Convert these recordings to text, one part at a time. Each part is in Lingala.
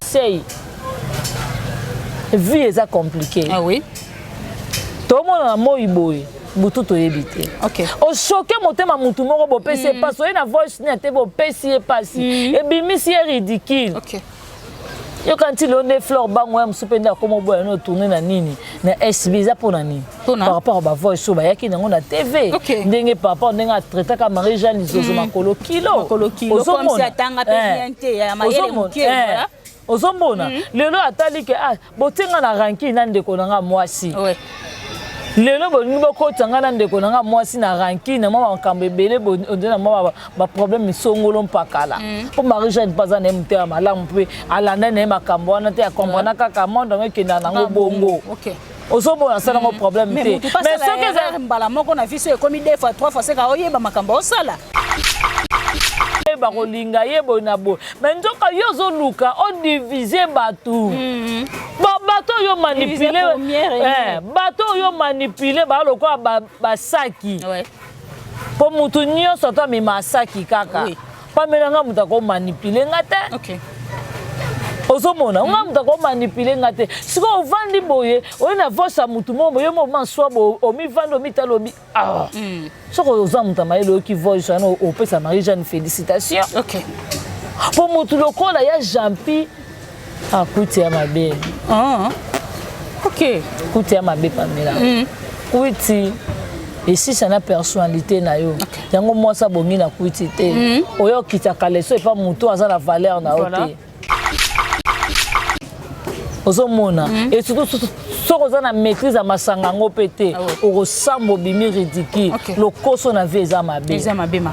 Conseil, vie eza compliqué. Ah oui. Tomona na moi boye, butu toyebi te. Ochoquer motema mutu moko, bopesi ye mpasi, oye na voice ne te, bopesi ye mpasi, ebimisi ye ridicule. Yoka nti lelo nde Flore bango ya mosusu mpe nde akoma oboya no tourne na nini na SB. Eza mpo na nini? Par rapport a bavoice oyo bayaki nango na TV. Ndenge par rapport ndenge atraitaka Marie Jeanne Lizozo, makolo kilo. Makolo kilo, comme si atanga mpe bien te, ya mayele moke, voilà. Ozomona lelo atali ke ah, botie nga na rancune na ndeko na nga mwasi. Lelo bolingi bokota nga na ndeko na nga mwasi na rancune na mwa makambo ebele, onde na mwa baproblème misongolo mpakala, mpo Marie Jeanne mpo aza na ye motema malamu mpe alanda na ye makambo wana te, akomprena kaka monde yango ekendaka nango bongo. Ozomona asalango problème te. Mais soki eza mbala moko na vie, so ekomi deux fois, trois fois, seka oyeba makambo osala. Bakolinga ye boye na boye, mais nzoka yo ozoluka odiviser bato. Bato oyo manipuler, bato oyo manipuler baa lokola basaki, mpo mutu nyonso ata amema asaki kaka. Pamela, nga moto akomanipuler nga te. Ozomona nga moto akomanipuler nga te. Sikoyo ovandi boye, oye na voice ya mutu moko boye, yo moma swa boye, omivandi, omitala, obi ah. Soki oza moto ya mayele, oyoki voice wana, opesa Marie Jeanne félicitation, mpo motu lokola ya Jampi akuti ya mabe. Kuti ya mabe, Pamela, kuti esisa na personnalité na yo. Yango mwasi abongi na kwiti te. Oyo okitaka leso epa motu aza na valeur na yo te. Ozomona, et surtout soki oza na maîtrise ya masanga yango mpe te, okosamba, obimi ridicule. Lokoso na vie eza mabe.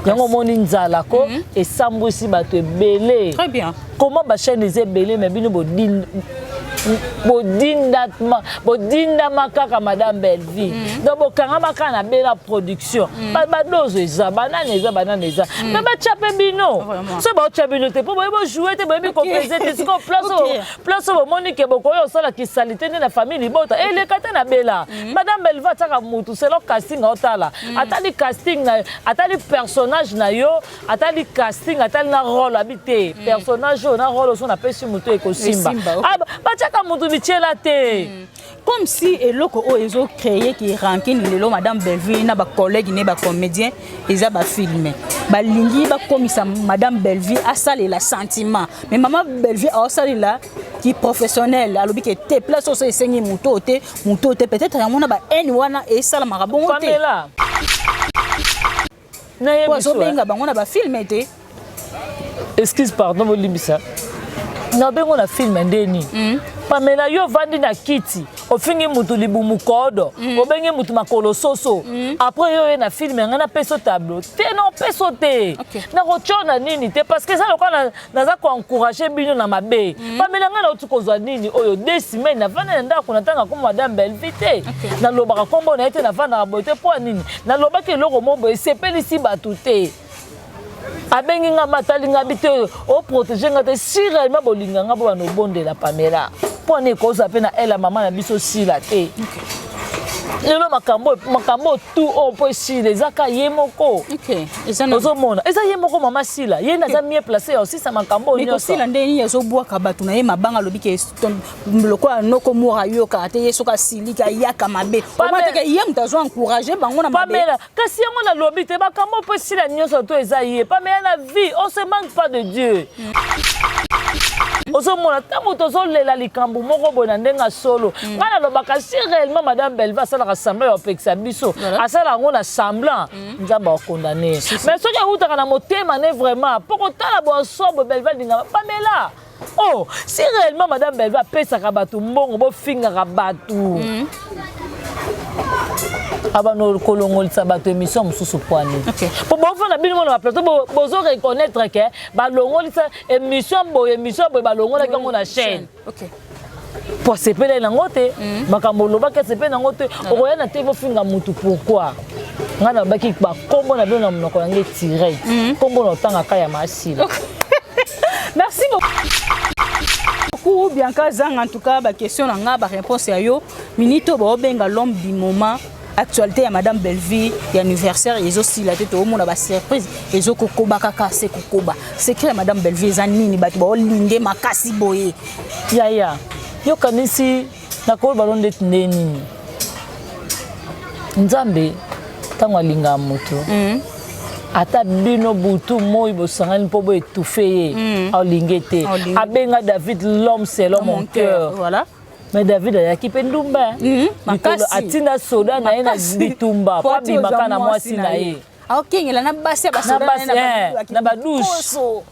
Yango omoni nzala ko esambwisi bato ebele. Comment bachaîne eza ebele, mais bino bodindama kaka Madame Bellevie? Donc bokangama kaka na Bela Production. Badozo eza banani, eza banani, eza mais batya mpe bino. So baotya bino te mpo boyebi bojouer te, boyebi kopese te. Sikoyo place oyo bomoni ke bokoki kosala kisali te nde na famille libota eleka te na Bela. Madame Bellevie atiaka mutu selon casting. Aotala, atali casting na, atali personnage na yo, atali casting, atali na rôle, abi te personnage oyo na rôle oso napesi motu ekosimba. Batiaka motu bitiela te. Comme si eloko oyo ezocréer ki rancune lelo, Madame Bellevue na bacollègue ne bacomédien, eza bafilm. Balingi bakomisa Madame Bellevue asalela sentiment, mais Mama Bellevue aosalela ki professionnel. Alobi ke te, place oso esengi moto oyo te, moto oyo te. Peut-être yango na bahaine wana esalamaka bongo te. Pamela. Po azobenga bango na bafilm te. Excuse, pardon, bolimbisa, nabengo na film ndeni. Pamela, yo ovandi na kiti, ofingi mutu libumu kodo, obengi mutu makolo soso. Après yo oye na film ya ngai, napesa yo tableau te, na opesa yo te. Nakotya na nini te, parce que eza lokola naza koencourager bino na mabe. Pamela, ngai nauti kozwa nini oyo 2 semaines, navandi na ndako, natanga kombo Madame Bellevue te, nalobaka kombo na ye te, navandaka boye te. Mpo ya nini? Nalobaki eloko moko boye esepelisi bato te. Abengi nga, matali nga bi te, oprotéger nga te. Si réellement bolinga nga, bo bana obondela Pamela, mpo ani ekozwa mpe na ele mama na biso sila te. Lelo makambo, makambo tu oyo mpo esila, eza ka ye moko. Ozomona, eza ye moko mama Sila, ye nde aza mieux placé ya osisa makambo oyo nyonso. Kosila nde nini? Azobwaka bato na ye mabanga, alobi ke lokola noko moko ayokaka te, ye soki asiliki ayaka mabe. Omateke ye moto azo encourage bango na mabe. Pamela, kasi yango nalobi te, makambo mpo esila nyonso to eza ye. Pamela, na vie on se manque pas de Dieu. Ozomona, ntango tozolela likambo moko boye na ndenge ya solo, ngai nalobaka, si réellement Madame Belva asalaka semblant ya kopekisa biso, asala yango na semblant, Nzambe akondamner. Mais soki awutaka na motema ne vraiment, mpo kotala boasobo Belva alingaka Pamela. Oh, si réellement Madame Belva apesaka bato mbongo bofingaka bato, abano kolongolisa bato émission mosusu pwani, po bofanda bino mona baplateau, bozo reconnaître ke balongolisa émission boye, émission boye, balongolaki yango na chaîne po asepelaki nango te. Makambo olobaki, asepeli nango te. Okoya na te, bofinga mutu. Pourquoi ngai nalobaki bakombo na bino na monoko na ngai direct, kombo na otangaka ya maasila. Merci beaucoup, Bianca Zang. En tout cas, ba question na nga, ba réponse ya yo. Minito ba obenga l'homme du moment. Actualité ya madame Bellevue ya anniversaire ezosila te, toomona basurprise ezokokoba kaka se kokoba. Secret ya madame Bellevue eza nini? Bato baolinge makasi boye. Yaya, yokanisi nakoloba lo ndeti nde nini? Nzambe ntango alingaka moto, ata bino butu moi bosangani mpo boétouffer ye, aolinge te. Aolinge. Abenga David "l'homme selon mon cœur". Voilà. Mais David ayaki mpe ndumba. Makasi. Atinda soda na ye na Makasi. bitumba po abimaka na mwasi na ye. Aokengela na basi ya na basoda. basi na badouche,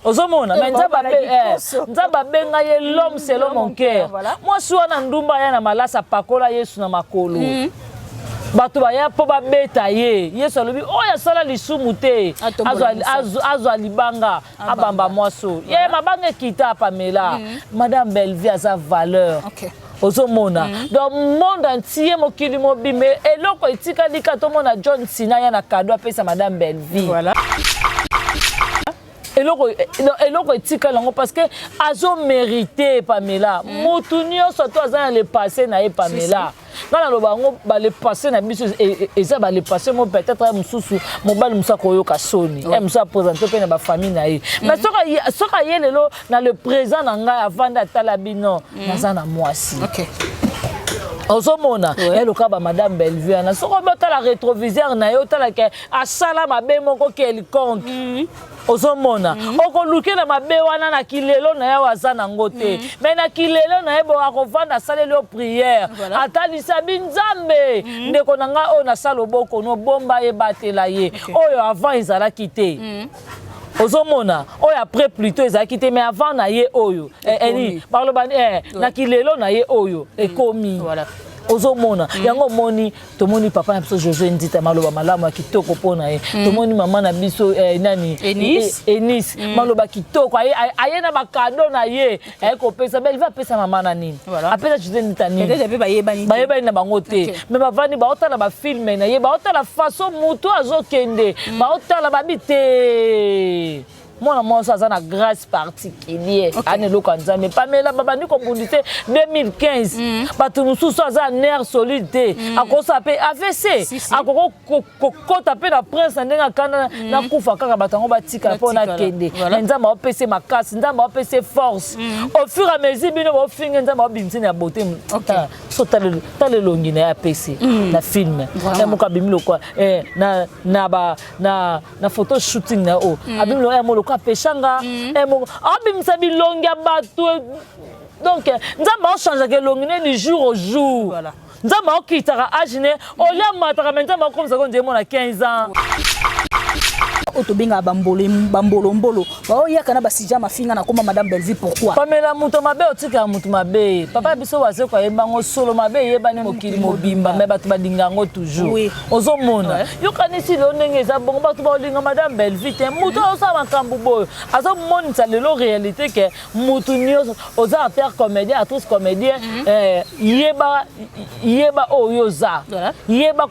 ozomona. Mais Nzambe abenga ye "l'homme selon mon cœur". Mwasi wana ndumba aya na malasi, apakola Yesu na makolo. Bato baya mpo babeta ye. Yesu alobi: "Oyo asala lisumu te, Atombola azwa libanga abamba mwasi oyo." Ye mabanga ekita. Apamela madame Bellevue aza valeur. Ozomona, donc monde entier, mokili mobimba, eloko etikali ka tomona John Sina ya na cadeau apesa madame Bellevue. Eloko etikali yango parce que azomérite. Pamela, motu nyonso to aza na le passé na ye. Pamela, nga naloba yango, bale passé na biso eza bale passé mo peut-être mosusu mobali mosusu akoyoka soni, mosusu aprésente mpe na bafamille na ye. Mais soki aye lelo na le présent na ngai, avandi atala bino, naza na mwasi. Ozomona, eloka ba madame Bellevue wana, soki obi otala rétroviseur na ye, otalaka asala mabe moko quelconque, ozomona, okoluki na mabe wana na kilelo na ye oyo aza nango te. Mais na kilelo na ye bo akovanda, asaleli yo prière, atalisa bi Nzambe: "Ndeko na ngai oyo nasala loboko no, bomba ye, batela ye." Oyo avant ezalaki te, ozomona, oyo après plutôt ezalaki te, mais avant na ye oyo eni baloba na kilelo na ye oyo ekomi. Ozomona yango, omoni, tomoni papa na biso José Ndita, maloba malamu ya kitoko mpo na ye. Tomoni mama na biso nani? Enis. Enis, maloba kitoko. Aye na bacadeau na ye, aye kopesa Bellevue. Apesa mama na nini? Apesa José Ndita nini? Peut-être mpe bayebani te. Bayebani na bango te. Mais bavandi, baotala bafilm na ye, baotala façon motu azokende, baotala babi te, mwana mwasi aza na grâce particulier, ana eloko ya Nzambe. Pamela, babandi kobundi te 2015. Bato mosusu aza nerf solide te, akosala mpe AVC. Si, si. Akoko kokota mpe na prince na ndenge akanda, nakufa kaka, bato yango batikala mpo Batikala. nakende. Voilà. Mais Nzambe aopesa makasi, Nzambe aopesa force. Au fur et à mesure bino baofinge, Nzambe aobimisi na beauté. So tala elongi na ye apesi na film. Ye moko abimi lokwa na photo shooting na oyo abimi lokwa ye mo lokwa apeshanga ye moko aobimisa bilongi ya bato. Donc Nzambe aochangeaka elongi ne du jour au jour. Nzambe aokitaka age ne olia amataka, me Nzambe akomisaka nzembo na 15 ans. Oyo tobengaka bambolombolo, baoyaka na basija mafinga na koma madame Bellevue, pourquoi? Pamela, moto mabe otikaka moto mabe. Papa biso Wazeko ayebango solo mabe eyebani mokili mobimba, me bato balinga yango toujours. Ozomona, yokanisi lelo ndenge eza bongo, bato baolinga madame Bellevue te. Moto azosala makambo boyo, azomonisa lelo réalité ke motu nyonso oza acteur comédien, actrice comédien, yeba, yeba oyo oza. Yeba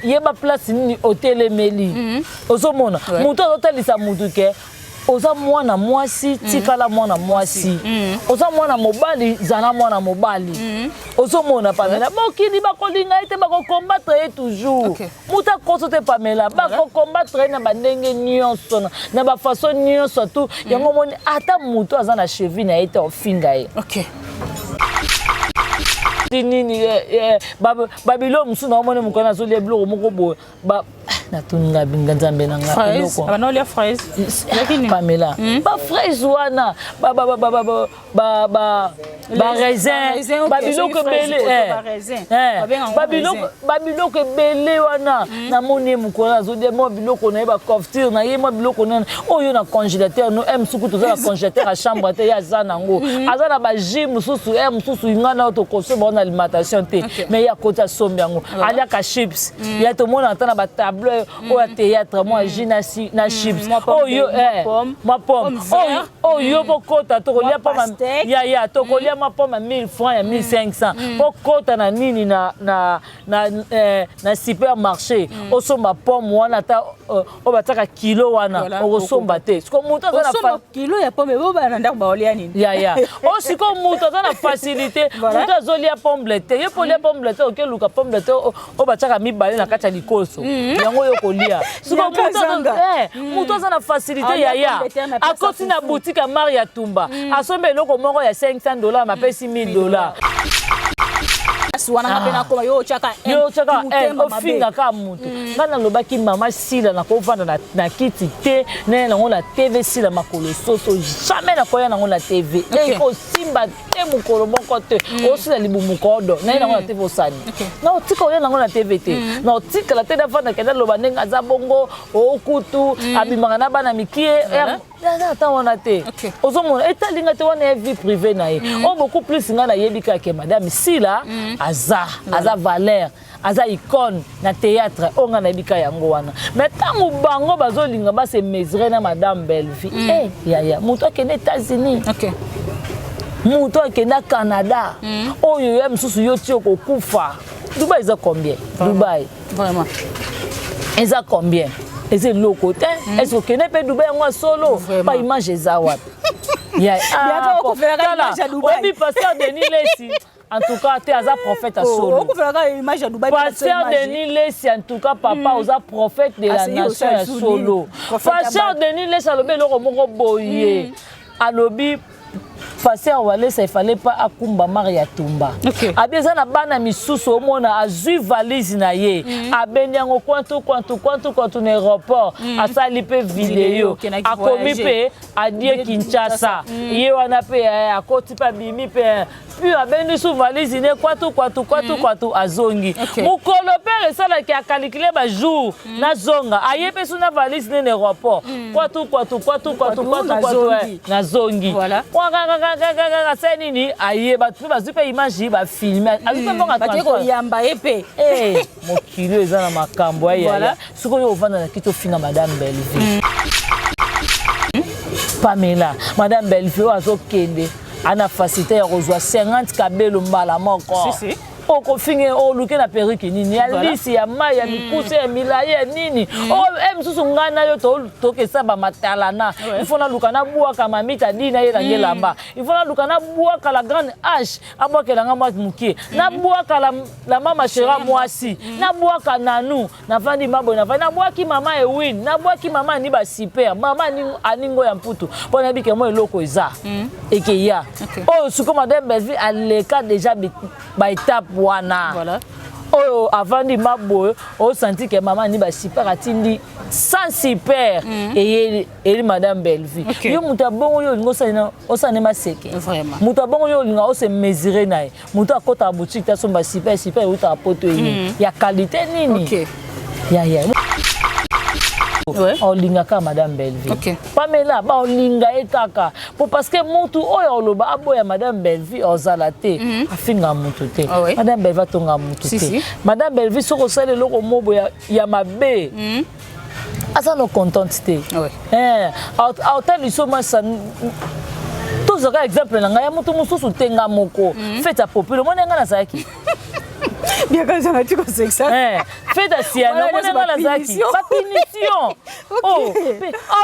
yeba place nini otelemeli. Ozomona, moto azotalisa motu ke oza mwana mwasi, tikala mwana mwasi, oza mwana mobali, zala mwana mobali. Ozomona, Pamela, mokili bakolinga ye te, bakocombattre ye toujours. Moto akoso te, Pamela, bakocombattre ye na bandenge nyonso, na bafaçon nyonso tu. Yango omoni, ata moto aza na cheville na ye te, ofinga ye. Nini babilo mosusu na omoni mokolo azolia biloko moko boye, natuninga binga Nzambe na nga. Fraise. Eloko. Abana olia fraise. Ezalaki nini? Pamela, bafraise wana, baraisin, baraisin, ok, babiloko soki fraise, ebele, koto eh. baraisin. Eh, Babenga yango raisin. Babiloko ebele wana, namoni ye mokolo azolia mwa biloko na ye, baconfiture na ye, mwa biloko nani oyo na congélateur no mosuku. Toza na congélateur ya chambre te, ye aza nango, aza na bajus mosusu mosusu ngai na toconsomme bango na alimentation te. Mais ye akoti, asombi yango, aliaka chips ya tomona ata na batableau. Oyo ya théâtre, mwa jus na chips, oyo mwa pomme, oyo bokota tokolia pomme yaya, tokolia mwa pomme ya 1000 francs, ya 1500. Pokota na nini na supermarché, osomba pomme wana, ata oyo batiaka kilo wana, okosomba te. Siko moto aza na kilo ya pomme, bobana na ndako, baolia nini? Yaya, oyo sikoyo moto aza na facilité, moto azolia pomme te, ye mpo olia pomme te, okeluka pomme te oyo batiaka mibale na kati ya likoso, yango oyo kolia. Sikoyo moto aza na facilité, yaya, akoti na boutique ya Maria Tumba, asombi eloko moko ya 500 $, mapesi 1000 $. Wana mpe nakoma yo otyaka. Yo otyaka, ofingaka motu. Ngai nalobaki, mama Sila, nakovanda na kiti te, nene nango na TV. Sila makolo soso, jamais nakoya nango na TV. Ekosimba te, mokolo moko te. Osila libumu kodo, naye nango na TV, osani na otika oya nango na TV te, na otikala te. Navanda, kende aloba ndenge aza bongo, okutu abimaka na bana mikie, aza ata wana te. Ozomona, etalinga te, wana ya vie privée na ye. Oyo beaucoup plus ngai nayebi kaka, madame Sila aza valeur, aza icône na théâtre. Oyo ngai nayebi kaka yango wana. Mais ntango bango bazolinga base mesurer na madame Bellevie, eh, yaya, moto akende États-Unis, moto akende Canada, oyo ya mosusu yo ti okokufa. Dubai eza combien? Dubai Vraiment. eza combien? Eza eloko te. Est-ce okende mpe Dubai yango ya solo? Baimage eza wapi? Oyebi pasteur Denis Lesi, en tout cas te, aza prophète ya solo. Pasteur Denis Lesi, en tout cas papa, oza prophète de la nation ya solo. Pasteur Denis Lesi alobi eloko moko boye, alobi pasteur Walesa, il fallait pas akumba Maria Tumba. Abi eza na bana misusu, omona azwi valise na ye, abendi yango kwantu kwantu kwantu kwantu na aéroport, asali mpe video, akomi mpe adie Kinshasa. Ye wana mpe akoti mpe abimi mpe, puis abendi su valise ne kwatu kwatu kwatu kwatu, azongi. Mokolo mpe esalaki acalculer bajour, nazonga, aye mpe su na valise ne na aéroport, kwatu kwatu kwatu kwatu kwatu kwatu, nazongi. Asali nini? Aye, bato mpe bazwi mpe image, bafilmer, azwi mpe mbongo. Koyamba ye mpe. Mokili oyo eza na makambo ayaya. Sikoyo ovanda na kiti, ofinga madame Bellevie Pamela. Madame Bellevie oyo azokende, ana facilité ya kozwa 50 kabelo mbala moko. Okofinge, oluke na perruque nini ya lisi, ya mai, ya mikuse, ya milai, ya nini e mosusu. Ngai na yo tokesa bamatalana, il faut naluka nabwaka mamita di nayelanga elamba, il faut naluka nabwaka la grande h abwakelanga mwa mokie, nabwaka la mama shera mwasi, nabwaka nanu navandi maboye, navandi nabwaki mama Ewin, nabwaki mama ani basuper, mama aningo ya mputu, mpo nayebi ke mo eloko eza ekeya. Oyo sikoyo madame Bellevie aleka déjà baétape wana. Oyo avandi maboye, osanti ke mama ani basuper atindi sans super, eyeli eli madame Bellevie. Yo moto abongo, yo olingi osala ne maseke? Moto abongo, yo olinga ose mesurer na ye? Moto akɔtaka boutique te, asomba super, super eutaka poto, ye ya qualité nini? Ya olinga kaka madame Bellevie Pamela, baolinga ye kaka po parce que mutu oyo oloba aboya madame Bellevie ozala te. Afinga mutu te, madame Bellevie atonga mutu te. Madame Bellevie, soki osala eloko mobo ya mabe, aza no contente te. Aotali so masa. Tozwaka exemple na ngai ya moto mosusu te, nga moko, fête ya popule, omoni ngai nazalaki. Biakazanga ti kosekisa. Fête ya siana, omoni ngai nazalaki, bapunition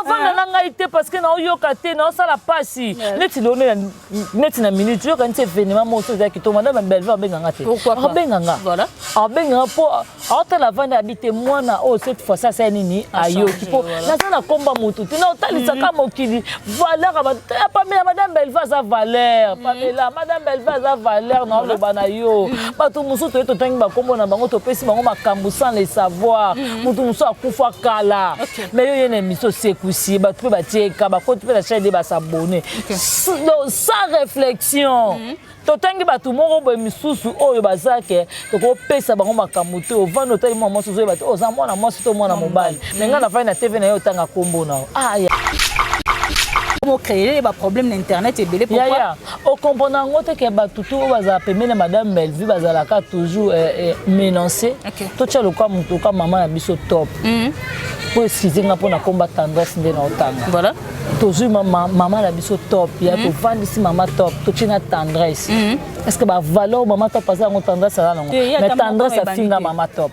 avanda na ngai te, parce que naoyoka te, naosala pasi neti lelo, neti na minute yoka neti événement moko eza kitoko, madame Bellevie abenganga te, abenganga, abenganga mpo aotala avanda, abi te mwana oyo cette fois asali nini, ayoki mpo naza na komba motu te, na otalisaka mokili valeur. Pamela, madame Bellevie aza valeur. Pamela, madame Bellevie aza valeur. Na oloba na yo, bato mosusu toye, totangi bakombo na bango, topesi bango makambo sans le savoir. Motu mosusu akufa kala, mais yo ye na émission osekusi bato mpe batieka, bakoti mpe na chaîne, bas'abonner sans réflexion. Totangi bato moko boye misusu oyo baza ke tokopesa bango makambo te. Ovandi, otali mwana mwasi, ozoyeba te oza mwana mwasi to mwana mobali. Me ngai nafandi na TV na ye, otanga kombo na yo. Créer ba problème na internet ebele. Pourquoi yaya okomprendre yango te ke bato tu oyo bazala pembeni ya madame Bellevue bazalaka toujours menacé? Totya lokwa moto loka mama na biso top po excuse nga mpo na komba Tendresse nde na otanga. Tozwi mama na biso top ya, tovandisi mama top, totie na Tendresse. Est ce que bavaleur mama top aza yango, Tendresse aza nango? Mais Tendresse afinga mama top.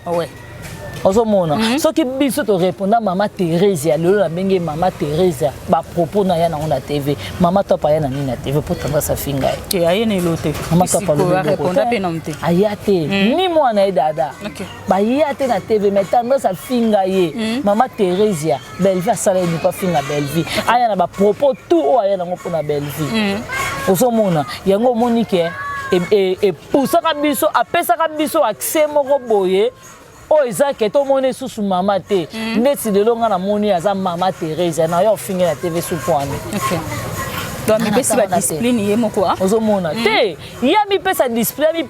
Ozomona, soki biso toreponda mama Thérésia lelo, nabenge mama Thérésia, bapropos na ya nango na TV, mama top aya na nini na TV mpo Tendresse afinga ye? Aye na elo te. Mama top aya te, ni mwana ye dada baya te na TV, mais Tendresse afinga ye. Mama Thérésia, Bellevue asala ye mpo afinga Bellevue, aya na bapropos tout oyo aya nango mpona Bellevue. Ozomona yango, omoni ke epusaka biso, apesaka biso accès moko boye oyo eza ke tomoni lisusu mama te. Ndeti lelo nga namoni aza mama Thérésia na yo ofinge na TV supwani. Donc amipesi badiscipline ye moko. Ozomona te, ye amipesa discipline,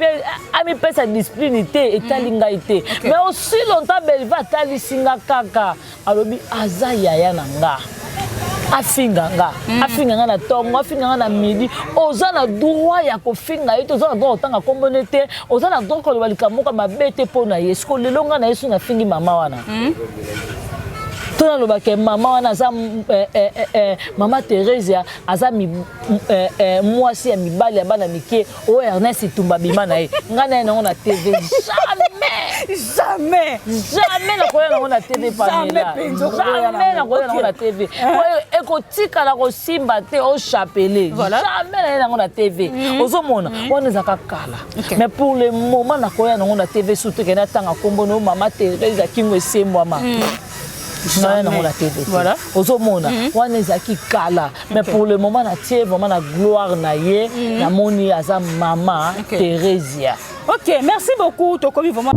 amipesa discipline te, etali ngai te. Mais aussi longtemps Bellevue atalisi nga kaka, alobi aza yaya na nga, afinga nga, afinga nga na ntongo, afinga nga na midi, oza na droit ya kofinga ye te, oza na droit kotanga nkombone te, oza na droit koloba likambo moko mabe te mpo na ye. Siko lelo nga na ye so nafingi mama wana, to nalobaka mama wana aza mama Thérésia, aza mwasi ya mibali ya bana mike oyo Ernest Tumba bima na ye, ngai na ye nango na TV jamais. Jamais. Jamais nakoya nango na TV, Pamela, jamais nakoya nango na TV oyo ekotikala kosimba te ochapelet. Jamais na ye nango na TV. Ozomona, wana ezalaka kala, mais pour le moment nakoya nango na TV surtout kende atanga nkombo no mama Thérèse Akingo esembwama naya nango na TV te. Ozomona, wana ezalaki kala, mais pour le moment natie vraiment na gloire na ye, namoni aza mama Thérésia. Ok, merci beaucoup. Tokomi vraiment.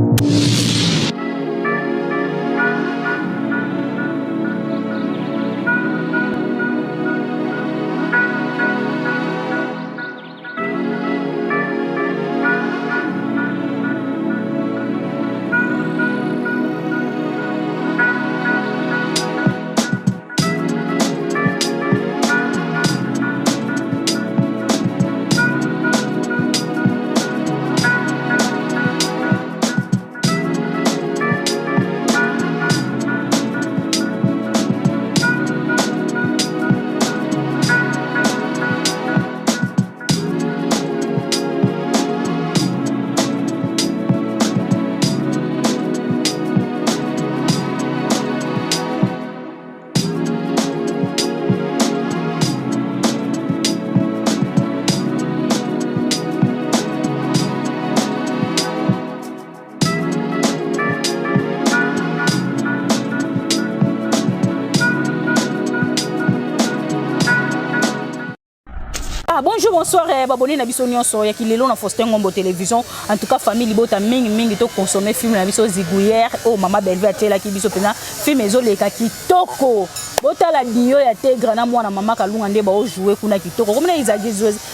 Ah, bonjour, bonsoir, eh, babone na biso nyonso ya kilelo na Faustin Ngombo Télévision. En tout cas, famille libota mingi mingi to consommer film na biso Zigouillère oh mama Bellevue atielaki biso pena film ezoleka kitoko. Botala dio ya Tegra na mwana mama Kalunga nde bao jouer kuna kitoko. Komona ezaki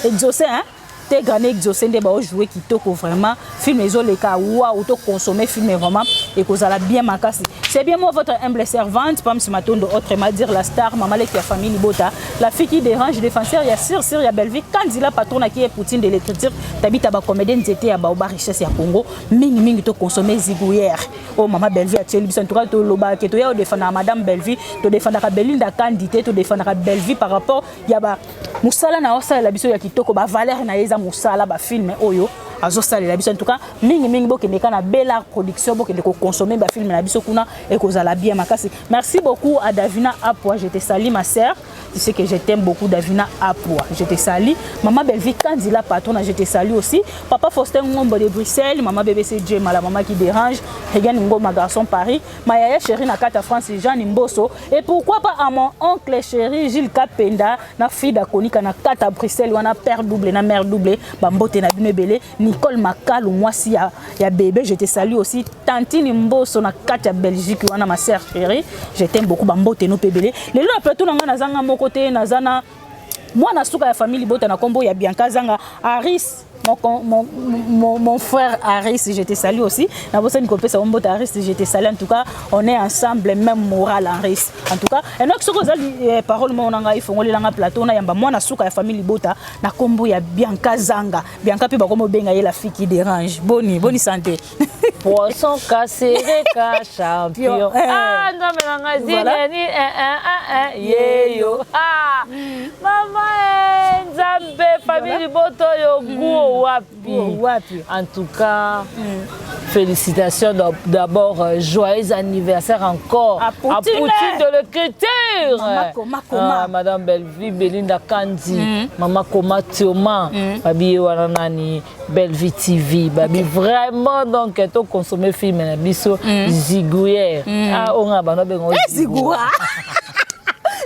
exaucé hein. Tegra na exaucé nde bao jouer kitoko vraiment. Film ezoleka waouh, to consommer film vraiment ekozala bien makasi. C'est bien moi votre humble servante Pams Matondo, autrement dire la star maman leki ya famille libota, la fille qui dérange, défenseur ya Sir Sir ya Bellevue Kandila, patron qui est Poutine de l'écriture, tabita ba comédien nzete ya baoba richesse ya Congo. Mingi mingi to consommer Zigouillère oh mama Bellevue atieli biso. En tout cas to loba ke to ya défendre madame Bellevue, to défendre Belinda Kandi te, to défendre Bellevue par rapport ya ba mosala na osalela biso ya kitoko, ba valeur na ye eza mosala ba film oyo azosalela biso. En tout cas mingi mingi bokende ka na Bellar Production, bokende koconsommer bafilm na biso kuna, ekozala bien makasi. Merci beaucoup à Davina Apoi, je te salue ma sœur, tu sais que je t'aime beaucoup. Davina Apoi, je te salue. Maman Bellevue Kandila patronne, je te salue aussi. Papa Faustin Ngombo de Bruxelles, maman BBC J, la maman qui dérange, Regan Ngoma garçon Paris, ma yaya chérie na kata France Jeanne Mboso, et pourquoi pas à mon oncle chéri Gilles Kapenda na Frida Konika na kata Bruxelles wana, père double na mère double, bambote na bino ebele. Nicole Makalu mwasi ya bébé, je te salue aussi. Tantine Mboso na kati ya Belgique wana, ma sœur chérie, je t'aime beaucoup, bambote no pebele. Lelo na plateau na nga nazanga moko te, naza na Mwana suka ya famille libota na kombo ya Bianca Zanga Aris mon frère Aris, je te salue aussi. Nabosani kopesa mbote Aris, je te salue. En tout cas, on est ensemble, même moral Aris. En tout cas, et donc, ce que vous avez parole, mon anga, il faut nga plateau, na yamba mwana suka ya famille libota na kombo ya Bianca Zanga. Bianca pe bakomo benga ye la fille qui dérange. Boni, boni santé. Poisson cassé, champion. Ah, non, mais nanga zineni, 1 1 1 1, yeyo. Ah, mama Nzambe, famille libota yo goût wapi. Wapi. En tout cas, félicitations d'abord, joyeux anniversaire encore à Poutine, à Poutine de l'écriture. Mama Koma Koma. Ah, Madame Bellevue Belinda Kandi, Mama Koma Tioma, Babi wana nani Bellevue TV, Babi vraiment donc to consommer film na biso Zigouyer. Ah on a bana bengo Zigouyer.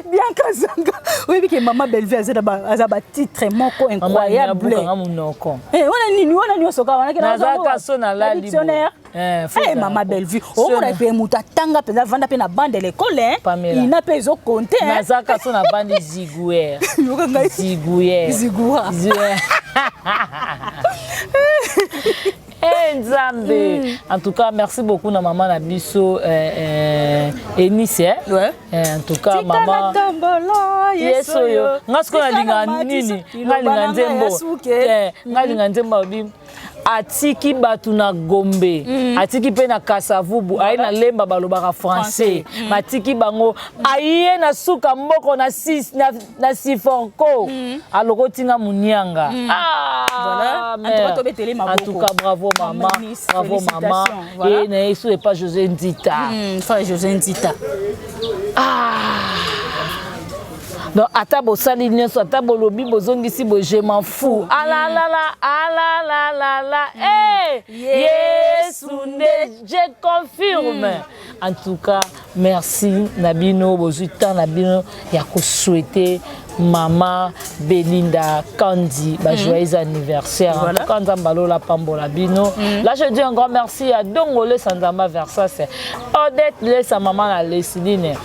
Bianca Zanga oyebi ke mama Bellevue aza batitre moko incroyable. Monoko. Wana nini wana nyonso kaka wana? Nazaka so nalali. Dictionnaire. Mama Bellevue, omona mpe moto atanga mpenza, avanda mpe na bande l'école, ina mpe ezokonte. Nazaka so navandi Zigouer. Zigouer. Zigouer. Eh Nzambe. En tout cas, merci beaucoup na maman na biso Enise. Eh? Ouais. En tout cas, maman. Yesu oyo. Nga sikoyo nalinga nini? Nga linga nzembo. Nga linga nzembo abi atiki bato na Gombe, atiki mpe na Kasavubu, aye na Lemba balobaka français, batiki bango, aye na suka moko na, sis, na Siforco, alokoti nga munianga. Ah, Voilà. mère. En tout cas, tobetele maboko. En tout cas, bravo mama. Mama Nice, Bravo mama. félicitations. Voilà. Et na ye so epa José Ndita. Frère José Ndita. Ah. Donc ata bosali nyonso, ata bolobi bozongisi bo, je m'en fous. Alalala alalalala, eh Yesu nde, je confirme. En tout cas, merci na bino bozwi temps na bino ya kosouhaiter mama Belinda Kandi ba joyeux anniversaire. Voilà. En tout cas, Nzambe alola pambola bino. Là, je dis un grand merci à Dongole Sanzamba Versas, Odette Lesa, maman na Lesiline,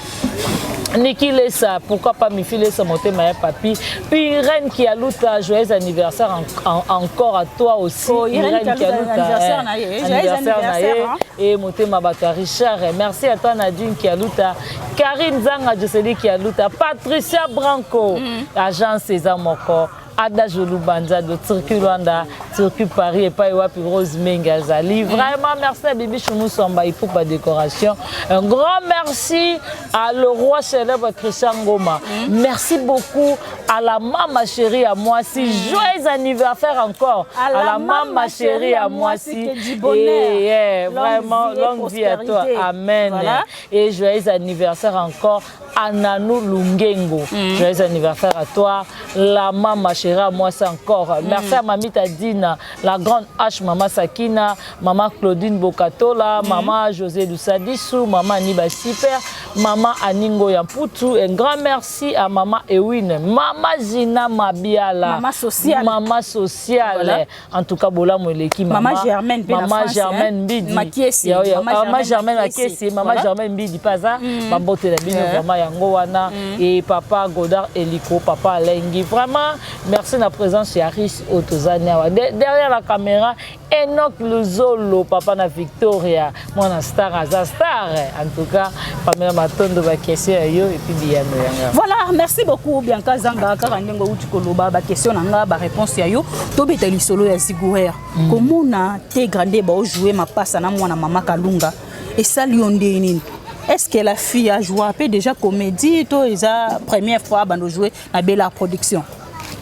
Niki Lesa, pourquoi pas Mifi Lesa, motema ya papi. Puis Irène Kialuta, joyeux anniversaire encore à toi aussi. Oh, Irène Kialuta, anniversaire na ye. Joyeux anniversaire na ye. anniversaire, hein. Et motema bato ya Richard. Merci à toi Nadine Kialuta, Karine Zanga, Jocely Kialuta, Patricia Branco, agence eza moko. Ada Jolubanza de Turquie Luanda, Turquie Paris epai wapi Rose Mengi azali. Vraiment merci à Bibi Choumousamba Ipupa décoration. Un grand merci à le roi célèbre Christian Ngoma. Merci beaucoup à la maman chérie à moi si joyeux anniversaire encore À la maman chérie à moi si, que du bonheur. Et, yeah, Longue vraiment vie et longue vie à toi. prospérité. Amen. Voilà. Et joyeux anniversaire encore à Nanou Lungengo. Joyeux anniversaire à toi. La maman chérie à moi, c'est encore. Merci à Mamita Dina, la grande H, Maman Sakina, Maman Claudine Bokatola, Maman José Lusadisu, Maman Niba Super, Maman Aningo Yamputu. Un grand merci à Maman Ewine, Maman Zina Mabiala, Maman sociale. Maman sociale. Voilà. En tout cas, Bola Mweleki, Maman Maman Germaine, pe na Maman France, Germaine hein. Mbidi. Makiesi. Ya, ya, Maman Maman Germaine Germaine Makiesi. Makiesi, Maman Voilà. Germaine Mbidi Paza, bambote na bino vraiment yango wana et papa Godard Eliko, papa Alengi. Vraiment, merci na présence ya Riche Otozani awa. Derrière la caméra, Enoch Luzolo, papa na Victoria, mwana star aza star. En tout cas, Pamela Matondo ba question ya yo et puis biyano yanga. Voilà, merci beaucoup Bianca Zanga, kaka ndenge outi koloba, ba question na nga, ba réponse ya yo. Tobeta lisolo ya Zigouer. Komona te grande ba jouer mapasa na mwana mama Kalunga. Esali yo nde nini? Est-ce que la fille a joué un peu déjà comédie to eza première fois bando jouer na Bella Production?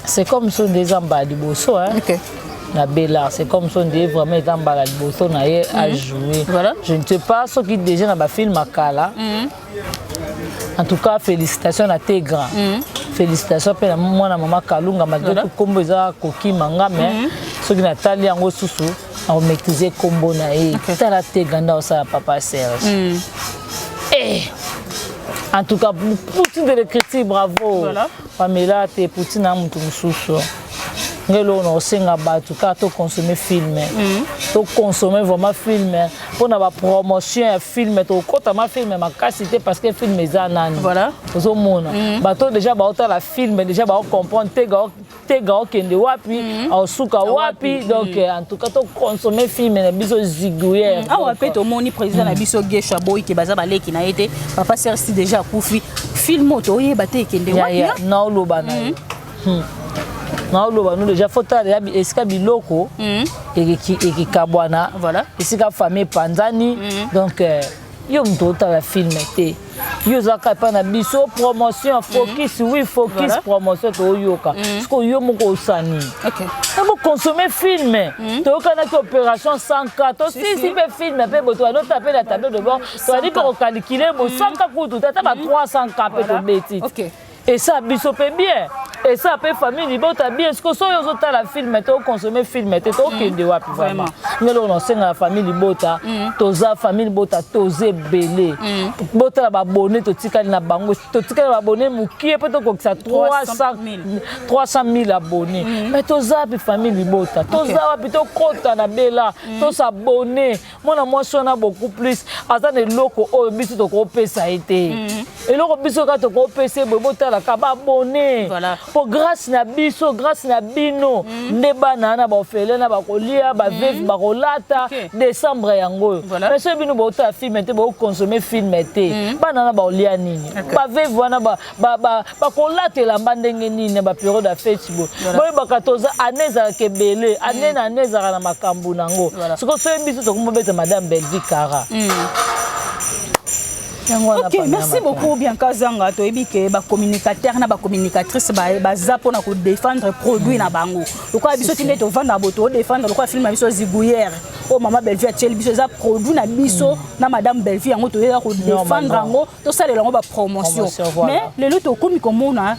C'est comme ça des mbala liboso hein. Na Bella, c'est comme ça nde vraiment eza mbala liboso na ye a joué. Voilà. Je ne sais pas soki déjà na bafilm akala. En tout cas, félicitations na Tegra. Félicitations mpe na mwana mama Kalunga malgré Voilà. tout kombo eza kokima nga, mais soki natali yango susu nakomaîtrise kombo na ye. Tala Tegra nde osala papa Serge. Eh! En tout cas, Poutine de l'écriture, bravo. Voilà. Pamela te Poutine na mutu mosusu. Ngai eloko na kosenga bato kaka toconsommer film. Toconsommer vraiment film mpona bapromotion ya film. Tokotama film makasi te parce que film eza nani. Ozomona bato déjà baotala film, déjà baocomprendre tega okende wapi, aosuka wapi. Donc en tout cas, toconsommer film na biso Zigouillère. Awa mpe tomoni président na biso Gesho aboyi ke baza baleki na ye te. Papa Sersi déjà akufi, film oyo toyeba te ekende wapi. Naoloba na ye, naoloba no déjà, faut tala esika biloko ekikabwana, esika famille epanzani. Donc yo moto otala film te, yo ozalaka epai na biso, promotion, focus, oui, focus, promotion. Toyoka sikoyo yo moko osani boconsommer film. Toyokanaki opération 100K, tosisi mpe film mpe boto banota mpe na tableau de bord, toyali mpe kocalculer bo 100K kutu ata ba 300K mpe tobeti. Esa biso mpe bien, esa mpe famille libota bien. Siko soki ozotala film te, oconsommer film te, tokende wapi vraiment? Nge eloko naosenga na famille libota, toza famille libota, toza ebele. Botala babone totikali na bango, totikali na babone mokie mpe tokokisa 300 000 abonnés. Mais toza wapi, famille libota? Toza wapi? Tokɔta na bela, tos'abonner. Mwana mwasi wana beaucoup plus aza na eloko oyo biso tokopesa ye te. Eloko biso kaka tokopesa ye boye, botalaka babone mpo grâce na biso, grâce na bino nde bana wana baofele na bakolia, baveuves bakolata. Décembre yango oyo, mais soki bino botala film te, boconsommer film te, bana wana bakolia nini? Baveuves wana bakolata elamba ndenge nini na bapériode ya fête boye? Boyebaka toza ane ezalaka ebele, ane na ane ezalaka na makambo nango. Sikoyo soki biso tokomobeta madame Bellevue Kara. Ok, merci beaucoup, Bianca Zanga. Toyebi ke bacommunicateur na bacommunicatrice baza mpona kodéfendre produit na bango. Lokola biso ti nde tovanda bo todéfendre lokola film na biso Zigouillère oyo mama Bellevue atieli biso, eza produit na biso na madame Bellevue, yango toyeza kodéfendre yango, tosalela yango bapromotion. Mais lelo tokomi komona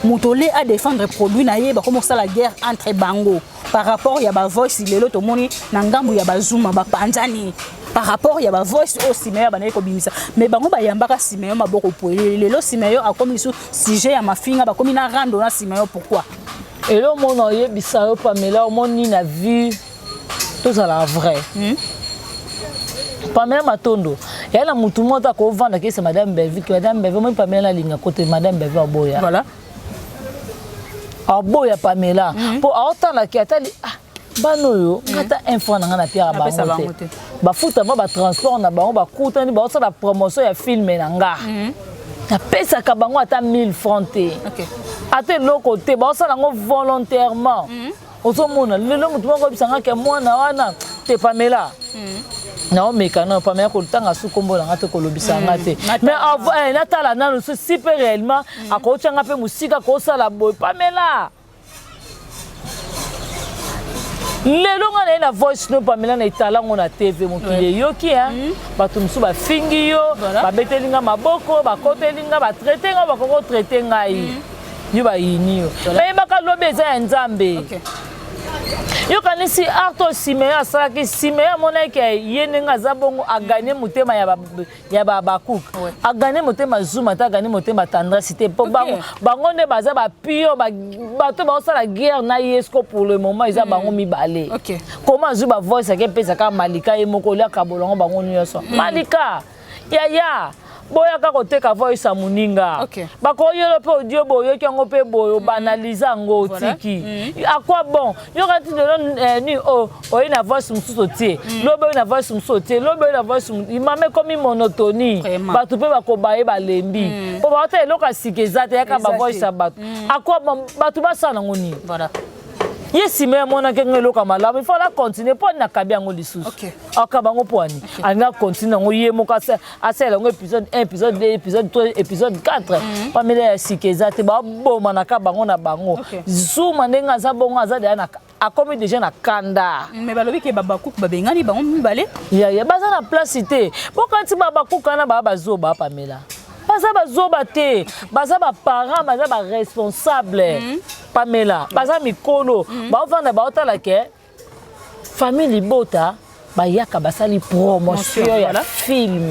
moto ole adéfendre produit na ye, bakomi kosala guerre entre bango par rapport ya bavoice. Lelo tomoni na ngambu ya bazuma bapanzani par rapport ya bavoice oyo Simeyo bandaki kobimisa, mais bango bayambaka Simeyo maboko poele. Lelo Simeyo akomi lisusu sujet ya mafinga, bakomi na rando na Simeyo. Pourquoi? Elo mona oyebisa yo, Pamela, omoni na vie tozala vrai. Pamela Matondo ya na mutu moko akovanda kesa madame Bellevue ke madame Bellevue, omoni Pamela nalinga kote madame Bellevue aboya. Aboya Pamela mpo aotalaki atali, ah, bana oyo nga ata un franc na nga na piaka bango te, bafuta mwa batransport na bango, bakutani baosala promotion ya film na nga, napesaka bango ata 1000 franc te, ata eloko te, baosala yango volontairement. Ozomona lelo motu moko oyebisanga ke mwana wana te, Pamela, naomeka nano Pamela kotanga su nkombo na nga te, kolobisa nga te, mais natala nano si mpe réellement akotianga mpe mosika kosala boye. Pamela, lelo nga na ye na voice no, Pamela, na etalango na TV, mokili eyoki. Bato mosusu bafingi yo, babeteli nga maboko, bakoteli nga, batraiter nga, bakoki kotraiter ngai yo, bayini yo. Bayebaka lobi eza ya Nzambe. Yokanisi art oyo Simeon asalaki. Simeon amonaki ye ndenge aza bongo, agagner motema ya babakuke, agagner motema Zuma te, agagner motema Tendresse te, mpo bango nde baza bapio bato baosala guerre na ye. Siko pour le moment eza bango mibale. Koma azwi bavoice ake epesaka Malika ye moko, oliaka bolongo bango nyonso. Malika yaya, boyaka koteka voice ya moninga, bakoyelo mpe audio, boyoki yango mpe boye, obanalize yango, otiki akwa bon. Yoka ti lelo ni oye na voice mosusu otie, lobi oye na voice mosusu otie, lobi oye na voice, mama, ekomi monotonie. Bato mpe bakoba ye balembi mpo baota eloko ya sika eza te, yaka bavoice ya bato akwa bon. Bato basala yango nini? Ye nsima amonaki ngo eloko ya malamu, il faut la continuer mpo ani nakabi yango lisusu, akaba yango mpo ani alingi acontinuer yango ye moko, asalela yango épisode 1, épisode 2, épisode 3, épisode 4. Pamela, ya sika eza te, babomanaka bango na bango. Zuma ndenge aza bongo, aza deya na akomi déjà na kanda. Mais balobi ke babakuku babengani bango mibale. Yaya, baza na place te. Bokanti babakuku wana baa bazoba, Pamela, baza bazoba te, baza baparent, baza baresponsable. Pamela, baza mikolo, baovanda, baotala ke famille libota bayaka basali promotion ya film.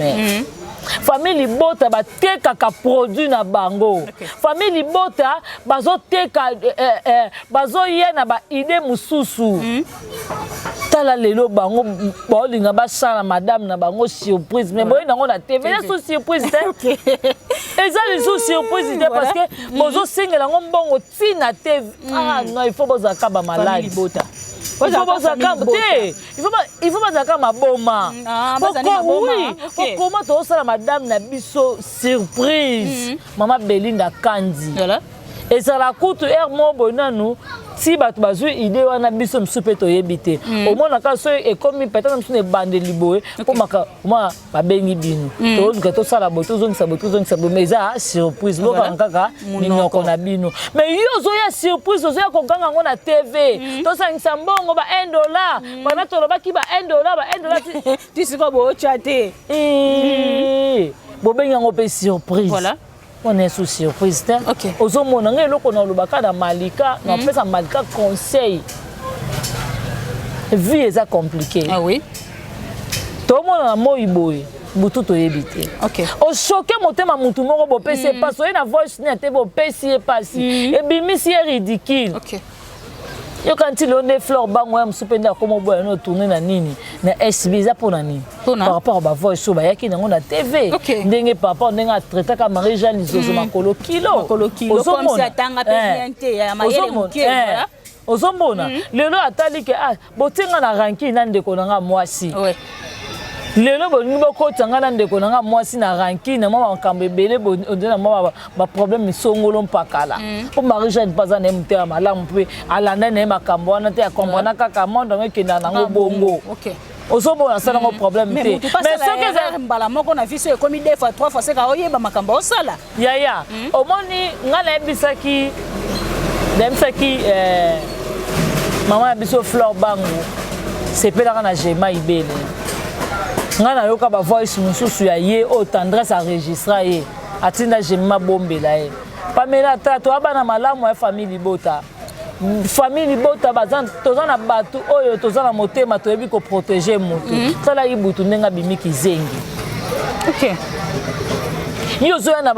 Famille libota batekaka produit na bango. Famille libota bazoteka, bazoya na baidées mosusu. Tala lelo, bango baolinga basala madame na bango surprise, mais boye nango na TV, eza su surprise te, eza lisusu surprise te, parce que bozosengela yango mbongo ntina te. Ah non, il faut bozalaka bamalade, il faut bozalaka te, il faut bazalaka maboma. Oui, po koma tozosala madame na biso surprise, mama Belinda Kandi, ezala kutu ere moko boye nanu ti bato bazwi idée wana, biso mosusu mpe toyebi te. Omonaka so ekomi peut-être mosusu na ebandeli boye, mpo maka omona babengi bino, toluka tosala boye, tozongisa boye, tozongisa boye, mais eza surprise, bokanga kaka minoko na bino. Mais yo ozoya surprise, ozoya koganga yango na TV, tosangisa mbongo ba 1 dollar, bana tolobaki ba 1 dollar, ba 1 dollar. Ti sikoyo bootya te. Bobengi yango mpe surprise. Wana esu surprise te. Ozomona ngai, eloko na olobaka na Malika, napesa Malika conseil: vie eza compliqué. Ah oui. Tomona na moi boye, butu toyebi te. Oshoke motema mutu moko, bopesi ye mpasi, oye na voice ne te, bopesi ye mpasi, ebimisi ye ridicule. Yoka nti lelo nde Flore Bango ya mosusu mpe nde akoma oboya no tourne na nini na SB, eza mpo na nini? Par rapport a bavoice oyo bayaki nango na TV, ndenge par rapport ndenge atraitaka Marie Jeanne Lizozo makolo kilo. Ozomona lelo atali ke ah, botinga na rancune na ndeko na nga mwasi. Lelo bolingi bokotisa ngai na ndeko na nga mwasi na rancune na mwa makambo ebele, onde na mwa baproblème esongolo mpakala, mpo Marie Jeanne mpo aza na ye motema malamu mpe alanda na ye makambo wana te, akomprena kaka monde yango ekendaka nango bongo. Ozomona, asala yango problème te. Mais soki eza mbala moko na vie, so ekomi deux fois, trois fois, seka oyeba makambo osala. Yaya, omoni, ngai nayebisaki mama na biso Flore Bango, sepelaka na Gema Ibele. Ngai nayoka bavoice mosusu ya ye oyo Tendresse enregistra ye, atinda Jemima bombela ye. Pamela, ata toya bana malamu ya famille libota, famille libota toza na bato oyo toza na motema, toyebi koprotéger motu. Tala Ibutu ndenge abimi kizengi. Yo ozoya na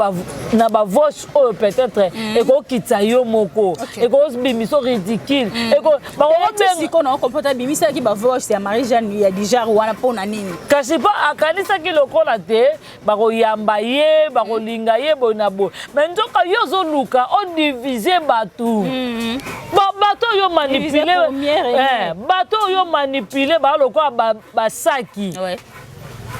bavoice oyo peut-être ekokitisa yo moko, ekobimisa ridicule. Sikoyo na okomprendre abimisaki bavoice ya Marie Jeanne ya Dijar wana mpo na nini? Kasi mpo akanisaki lokola te bakoyamba ye, bakolinga ye boye na boye, mais nzoka yo ozoluka odivise bato. Bato oyo manipule, bato oyo manipule baa lokola basaki,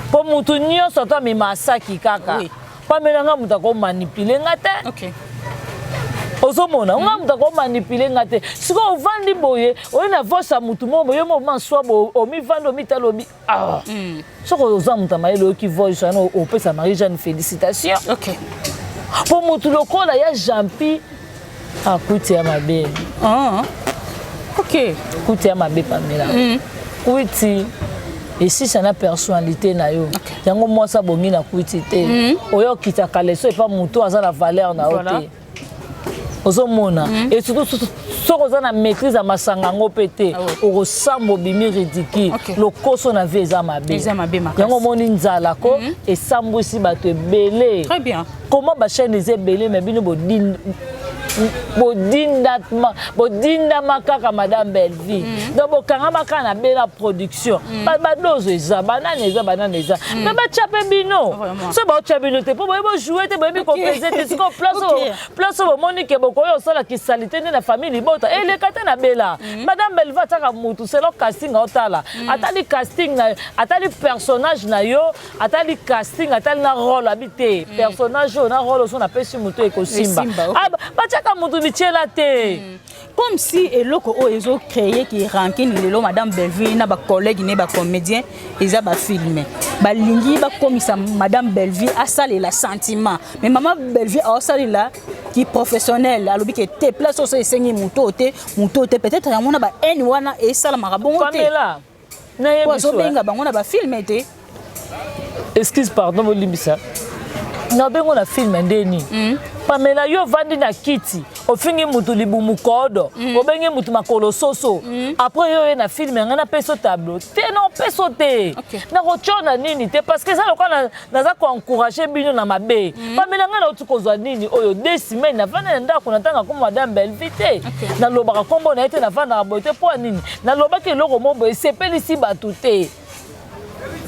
mpo mutu nyonso ata amema asaki kaka. Pamela, nga moto akomanipule nga te. Ozomona, nga moto akomanipule nga te. Sikoyo ovandi boye, oye na voice ya motu moko boye, yo maswa boye, omivandi, omitala, obi ah. Soki oza moto ya mayele, oyoki voice wana, opesa Marie Jeanne félicitation, mpo motu lokola ya Jampi akuti ya mabe. Kuti ya mabe, Pamela. Kwiti esisa na personnalité na yo. Yango mwasi abongi na kwiti te. Oyo okitaka leso epa motu aza na valeur na yo te. Ozomona, et surtout soki oza na maîtrise ya masanga yango mpe te, okosamba, obimi ridicule. Lokoso na vie eza mabe. Yango omoni nzala ko esambwisi bato ebele. Comment bachaîne eza ebele, mais bino bodindama kaka madame Bellevie. Donc bokangama kaka na Bela Production. Badozo eza banani, eza banani, eza mais batya mpe bino. So baotya bino te mpo boyebi bojoue te, boyebi kopese te. Sikoyo place oyo bomoni ke bokoki kosala kisali te nde na famille libota, eleka te na Bela. Madame Bellevie atiaka mutu selon casting. Aotala, atali casting na, atali personnage na yo, atali casting, atali na rôle, abi te personnage oyo na rôle oso napesi motu ekosimba. Batiaka motu bitiela te. Comme si eloko oyo ezocréer ki rancune lelo madame Bellevue na bacollègue ne bacomédien, eza bafilme. Balingi bakomisa madame Bellevue asalela sentiment, mais mama Bellevue aosalela ki professionnel. Alobi ke te, place oyo esengi moto oyo te, moto oyo te. Peut-être yango na bahaine wana esalamaka bongo te. Pamela. Po azobenga bango na bafilme te. Excuse, pardon, bolimbisa, nabengo na film ndeni. Pamela, yo ovandi na kiti, ofingi mutu libumu kodo, obengi mutu makolo soso. Après yo oye na film ngai, napesa yo tableau te, na opesa yo te. Nakotio na nini te, parce que eza lokola naza koencourage bino na mabe. Pamela, ngai nauti kozwa nini oyo, 2 semaines navandi na ndako, natanga kombo madame Bellevie te, nalobaka kombo na ye te, navandaka boye te. Mpo ya nini? Nalobaki eloko mo boye esepelisi bato te.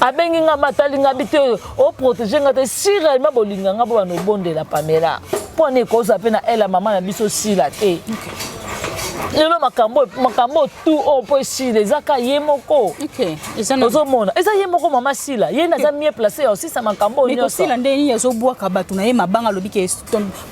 Abengi nga, batali nga bi te, oprotege nga te. Si réellement bolinga nga, bo bana obondela Pamela, mpo ani ekozwa mpe na ele mama na biso sila te. Lelo makambo, makambo tu oyo mpo esila, eza ka ye moko. Ozomona, eza ye moko mama Sila, ye naza mieux placé ya osisa makambo oyo nyonso. Kosila nde nini? Azobwaka bato na ye mabanga, alobi ke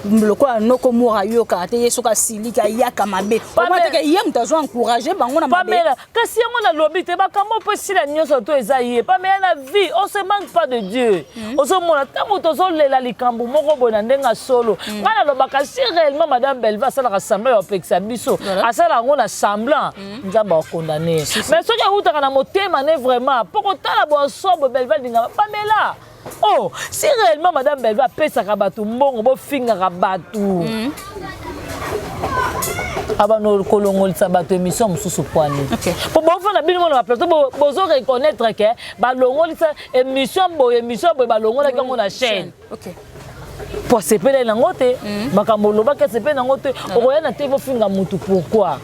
lokola noko moko ayokaka te, ye soki asiliki ayaka mabe, teke ye moto azo encourage bango na mabe. Pamela, kasi yango nalobi te, makambo mpo esila nyonso to eza ye. Pamela, na vie on se manque pas de Dieu. Ozomona, ntango tozolela likambo moko boye na ndenge ya solo, ngai nalobaka, si réellement madame Belve asalaka semblant ya kopekisa biso, asala yango na semblant, Nzambe akondane. Mais soki awutaka na motema ne vraiment, mpo kotala boasobo Belve alingaka Pamela. Oh, si réellement madame Belve apesaka bato mbongo bofingaka bato, abano kolongolisa bato émission mosusu pwani, po bofanda bino mona baplateau, bozo reconnaître ke balongolisa émission boye, émission boye, balongolaki yango na chaîne po asepeleli nango te. Makambo olobaki, asepeli nango te. Okoya na te, bofinga mutu. Pourquoi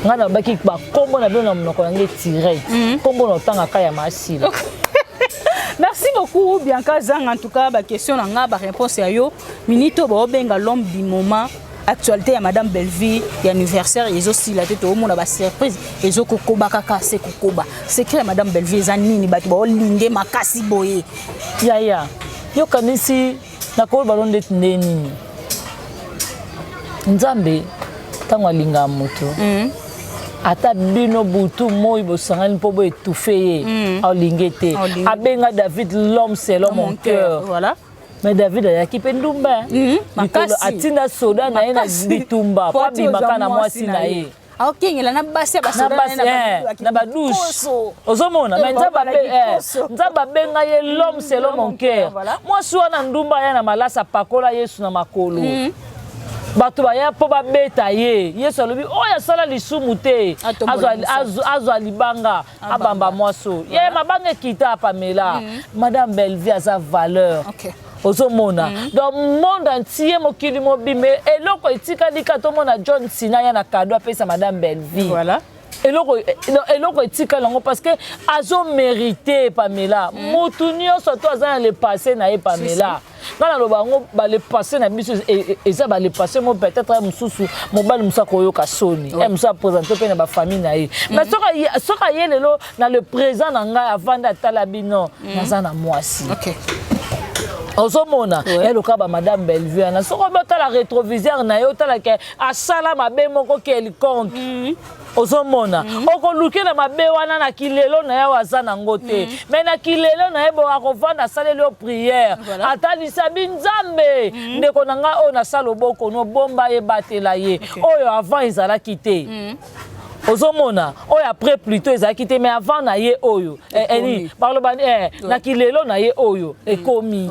ngai nalobaki bakombo na bino na monoko na ngai direct, nkombo na otangaka ya masila? Merci beaucoup, Bianca Zang. En tout cas, baquestion na nga, baréponse ya yo, minute oyo baobenga l'homme du moment. Actualité ya madame Bellevue ya anniversaire ezosila te, toomona basurprise ezokokoba kaka se kokoba. Secret ya madame Bellevue eza nini? Bato baolinge makasi boye? Yaya, yokanisi nakoloba lo ndeti nde nini? Nzambe ntango alingaka moto, ata bino butu moi bosangani mpo boétouffe ye, aolinge te. Abenga David l'homme selon mon cœur. Voilà. Mais David ayaki mpe ndumba. Likolo atinda soda na ye na bitumba mpo abimaka na mwasi na ye. Aokengela na basi ya basoda na badouche. Ozomona, mais Nzambe abenga ye l'homme selon mon cœur. Mwasi wana ndumba aya na malasi, apakola Yesu na makolo. Bato baya mpo babeta ye. Yesu alobi oyo asala lisumu te azwa libanga abamba mwasi oyo. Ye mabanga ekita. Apamela, madame Bellevue aza valeur. Ozomona, donc monde entier, mokili mobimba, eloko etikali ka tomona John Sina ya na cadeau apesa madame Bellevue. Eloko, eloko etikali yango, parce que azomérite. Pamela, motu nyonso to aza na le passé na ye. Pamela, nga naloba yango, bale passé na biso eza bale passé mo peut-être ye mosusu, mobali mosusu akoyoka soni, ye mosusu aprésente mpe na bafamille na ye. Mais soki aye lelo na le présent na ngai, avandi atala bino, naza na mwasi. Ozomona, eloka ba madame Bellevue wana, soki obi otala rétroviseur na ye, otala ke asala mabe moko quelconque, ozomona, okoluki na mabe wana na kilelo na ye oyo aza nango te. Mais na kilelo na ye bo akovanda, asaleli yo prière, atalisa bi Nzambe, ndeko na ngai oyo nasala loboko nobomba ye, batela ye. Oyo avant ezalaki te, ozomona, oyo après plutôt ezalaki te, mais avant na ye oyo eni baloba na kilelo na ye oyo ekomi.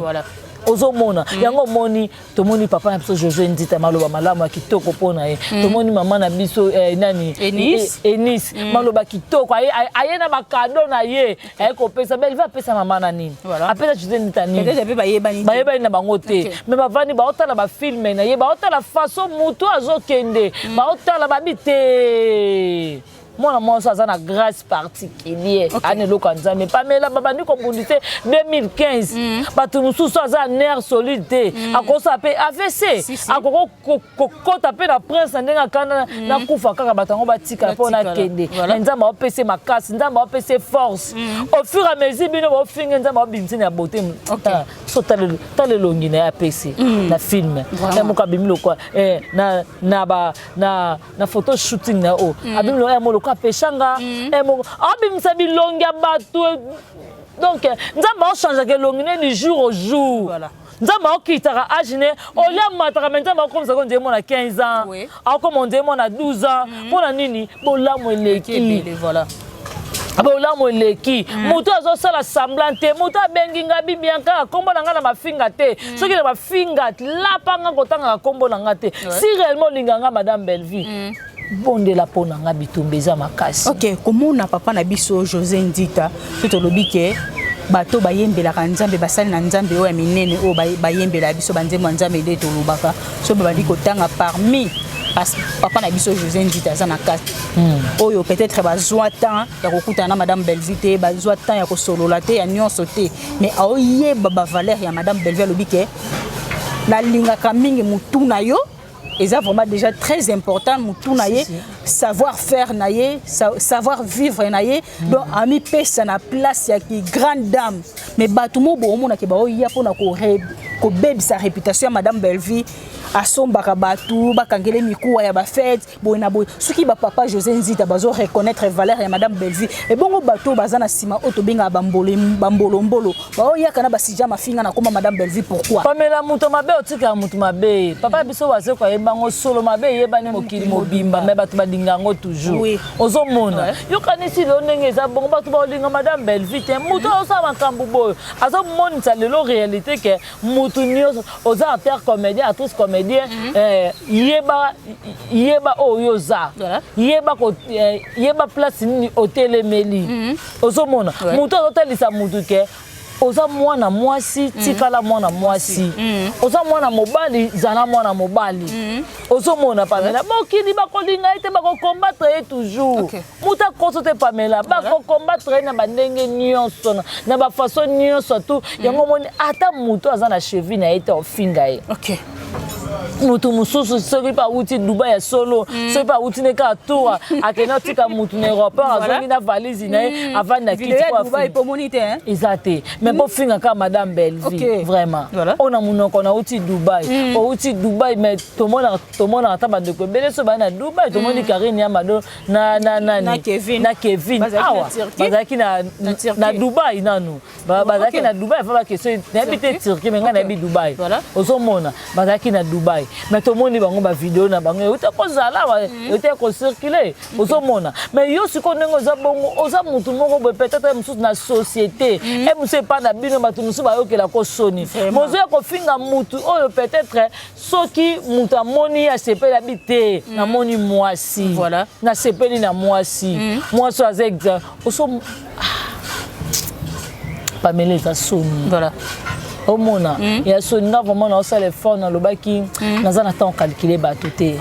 Ozomona yango, omoni, tomoni papa na biso José Ndita, maloba malamu ya kitoko mpo na ye. Tomoni mama na biso nani? Enis. Enis, maloba kitoko. Aye na bacadeau na ye, aye kopesa Belve. Apesa mama na nini? Apesa José Ndita nini? Peut-être mpe bayebani te. Bayebani na bango te. Mais bavandi, baotala bafilm na ye, baotala façon motu azokende, baotala babi te, mwana mwasi aza na grâce particulier, ana eloko ya Nzambe. Pamela, babandi kobundi te 2015. Bato mosusu aza nerf solide te, akosala mpe AVC. Si, si. Akoko kokota mpe na prince na ndenge akanda, nakufa kaka, bato yango batikala mpo Batikala. nakende. Voilà. Mais Nzambe aopesa makasi, Nzambe aopesa force. Au fur et à mesure bino baofinge, Nzambe aobimisi na beauté. Ah, so tala elongi na ye apesi na film. Vraiment. Ye moko abimi lokwa na, ba, na photo shooting na oyo, abimi lokwa ye mo lokwa apeshanga ye moko, aobimisa bilongi ya bato. Donc Nzambe aochangeaka elongi ne du jour au jour. Nzambe aokitaka age ne olia, amataka, me Nzambe akomisaka ondire mwana 15 ans, akoma ondire mwana 12 ans. Mpo na nini? Bolamu eleki. Ebele, voilà. Bolamu eleki. Moto azosala semblant te. Moto abengi nga bibianka, nkombo na nga na mafinga te. Soki na mafinga, lapa nga kotangaka nkombo na nga te. Si réellement olinga nga, madame Bellevue, bondela mpo na nga, bitumba eza makasi. Ok, komona papa na biso José Ndita, so tolobi ke bato bayembelaka Nzambe, basali na Nzambe oyo ya minene, oyo bayembelaka biso banzembo ya Nzambe, nde tolobaka so babandi kotanga parmi papa na biso José Ndita aza na kati. Oyo peut-être bazwa temps ya kokutana na madame Bellevue te, bazwa temps ya kosolola te, ya nyonso te, mais aoyeba bavaleur ya madame Bellevue. Alobi ke nalingaka mingi mutu na yo, eza vraiment déjà très important, mutu na ye, savoir faire na ye, savoir vivre na ye. Donc amipesa na place ya ki grande dame. Mais bato mo boomonaki baoya mpona kobebisa réputation ya madame Bellevue, asombaka bato, bakangele mikuwa ya bafete, boye na boye. Soki bapapa José Nzita bazo reconnaître valeur ya madame Bellevue, ebongo bato oyo baza na nsima, oyo tobengaka bambolombolo, baoyaka na basija mafinga na koma madame Bellevue, pourquoi? Pamela, moto mabe otikaka moto mabe. Papa biso baze koyeba solo mabe eyebani mokili mobimba, me bato balinga yango toujours. Ozomona, yokanisi lelo ndenge eza bongo, bato baolinga madame Bellevue te. Moto azosala makambo boyo, azomonisa lelo réalité ke motu nyonso oza acteur comédien, actrice comédien, yeba, yeba oyo oza, yeba yeba place nini otelemeli. Ozomona, motu azotalisa motu ke oza mwana mwasi, tikala mwana mwasi, oza mwana mobali, zala mwana mobali. Ozomona, Pamela, mokili bakolinga ye te, bakokombattre ye toujours. Moto akoso te, Pamela, bakokombattre ye na bandenge nyonso, na bafaçon nyonso tu. Yango omoni, ata moto aza na cheville na ye te, ofinga ye. Motu mosusu soki mpe awuti Dubai ya solo, soki mpe awuti ne kaka tour, akende otika motu na aéroport, azongi na valise na ye, avandi na kiti, eza te. Mais mpo finga kaka madame Bellevue, vraiment, oyo na monoko nauti Dubai, outi Dubai, mais tomonaka ata bandeko ebele so baye na Dubai. Tomoni Karine ya Mado na nani na Kevin awa, bazalaki na Dubai nanu, bazalaki na Dubai. Fa baquestion, nayebi te Turquie, mais ngai nayebi Dubai. Ozomona, bazalaki na Dubai, mais tomoni bango bavideo na bango euta kozala, euta kocircule. Ozomona, mais yo sikoyo ndenge oza bongo, oza motu moko boye, peut-être mosusu na société e mosusu epai na bino, bato mosusu bayokelako soni, mozoya kofinga mutu oyo. Peut-être soki moto amoni ye, asepeli, abi te, namoni mwasi, nasepeli na mwasi, mwasi oyo aza exemple. Oso Pamela, eza soni. Omona ya soni. Nga vraiment naosala effort, nalobaki naza na temps calcule bato te.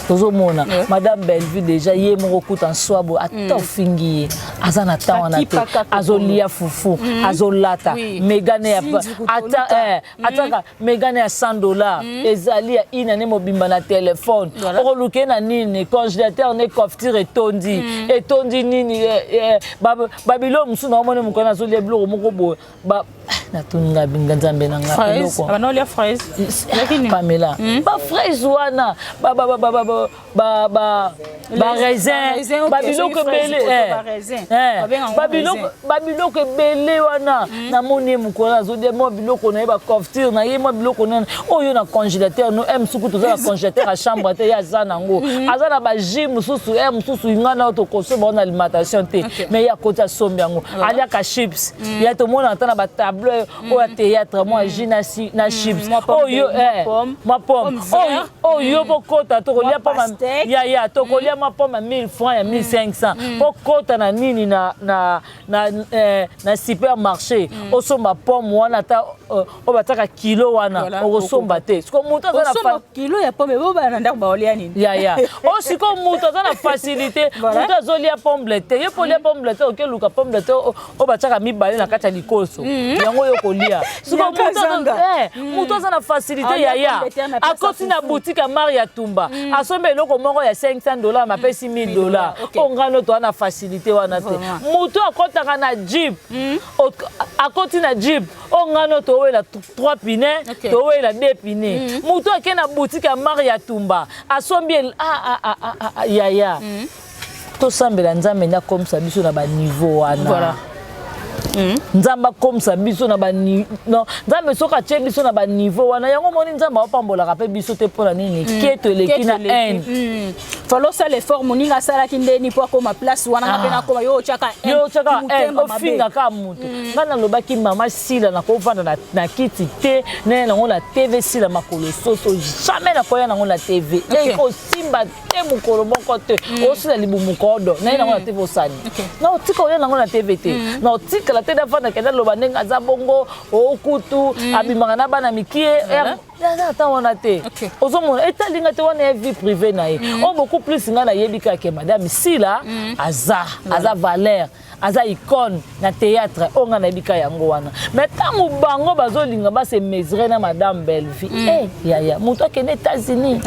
Tozomona madame Bellevue déjà, ye moko kuta nswabo, ata ofingi ye, aza na temps wana te. Azolia fufu, azolata megane ya ata ataka megane ya 100 $, ezali ya inane mobimba na telefone. Okoluka ye na nini? Congélateur ne confiture etondi, etondi nini, babiloko mosusu. Naomoni mokolo azolia biloko moko boye, natuni binga Nzambe na nga eloko. Pamela, bafraise wana, baraisin, babiloko ebele, babiloko ebele wana. Namoni ye mokolo azolia mwa biloko na ye, baconfiture na ye, mwa biloko nani oyo na congélateur. No e mosuku toza na congélateur ya chambre te, ye aza nango, aza na bajus mosusu e mosusu. Ngai na oyo tokosomba na alimentation te, mais ye akoti, asombi yango, aliaka chips. Ya tomona ata na batableau oyo ya théâtre, mwa jus na chips oyo, mwa pomme oyo bokota, tokolia pomme ya tokolia mwa pomme ya 1000 francs, ya 1500. Mpo kota na nini na supermarché, osomba pomme wana, ata oyo batiaka kilo wana, okosomba te. Siko moto aza na kilo ya pomme, bobana na ndako, baolia nini? Ya oyo sikoyo, moto aza na facilité, moto azolia pomme te, ye mpo olia pomme te, okeluka pomme te oyo batiaka mibale na kati ya likoso, yango oyo kolia. Sikoyo moto aza na facilité, yaya, akoti na boutique ya Maria Tumba, asombi eloko moko ya 500 $, mapesi 1000 $. Oyo ngano toza na facilité wana te. Moto akɔtaka na jeep, akoti na jeep, oyo ngano towela 3 pneus, towela 2 pneus. Moto ake na boutique ya Maria Tumba, asombi. Yaya, tosambela Nzambe nde akomisa biso na baniveau wana. Nzambe akomisa biso na non, Nzambe soki atie biso na baniveau wana, yango omoni Nzambe aopambolaka mpe biso te. Mpo na nini? Keto eleki na haine. Falo osala effort. Moninga asalaki ndeni mpo akóma place wana, nga mpe nakóma. Yo otyaka. Yo otyaka haine, ofingaka motu. Ngai nalobaki, mama Sila, nakovanda na kiti te, nene nango na TV. Sila makolo soso, jamais nakoya nango na TV. Ekosimba te, mokolo moko te. Osila libumu kodo, naye nango na TV, osani na otika oya nango na TV te. Na otikala te, navanda kende aloba ndenge aza bongo, okutu abimaka na bana mikie, aza ata wana te. Ozomona, etalinga te, wana ya vie privée na ye. Oyo beaucoup plus ngai nayebi kaka, madame Sila aza valeur, aza icône na théâtre. Oyo ngai nayebi ka yango wana. Mais ntango bango bazolinga base mesurer na madame Bellevie, eh, yaya, moto akende États-Unis,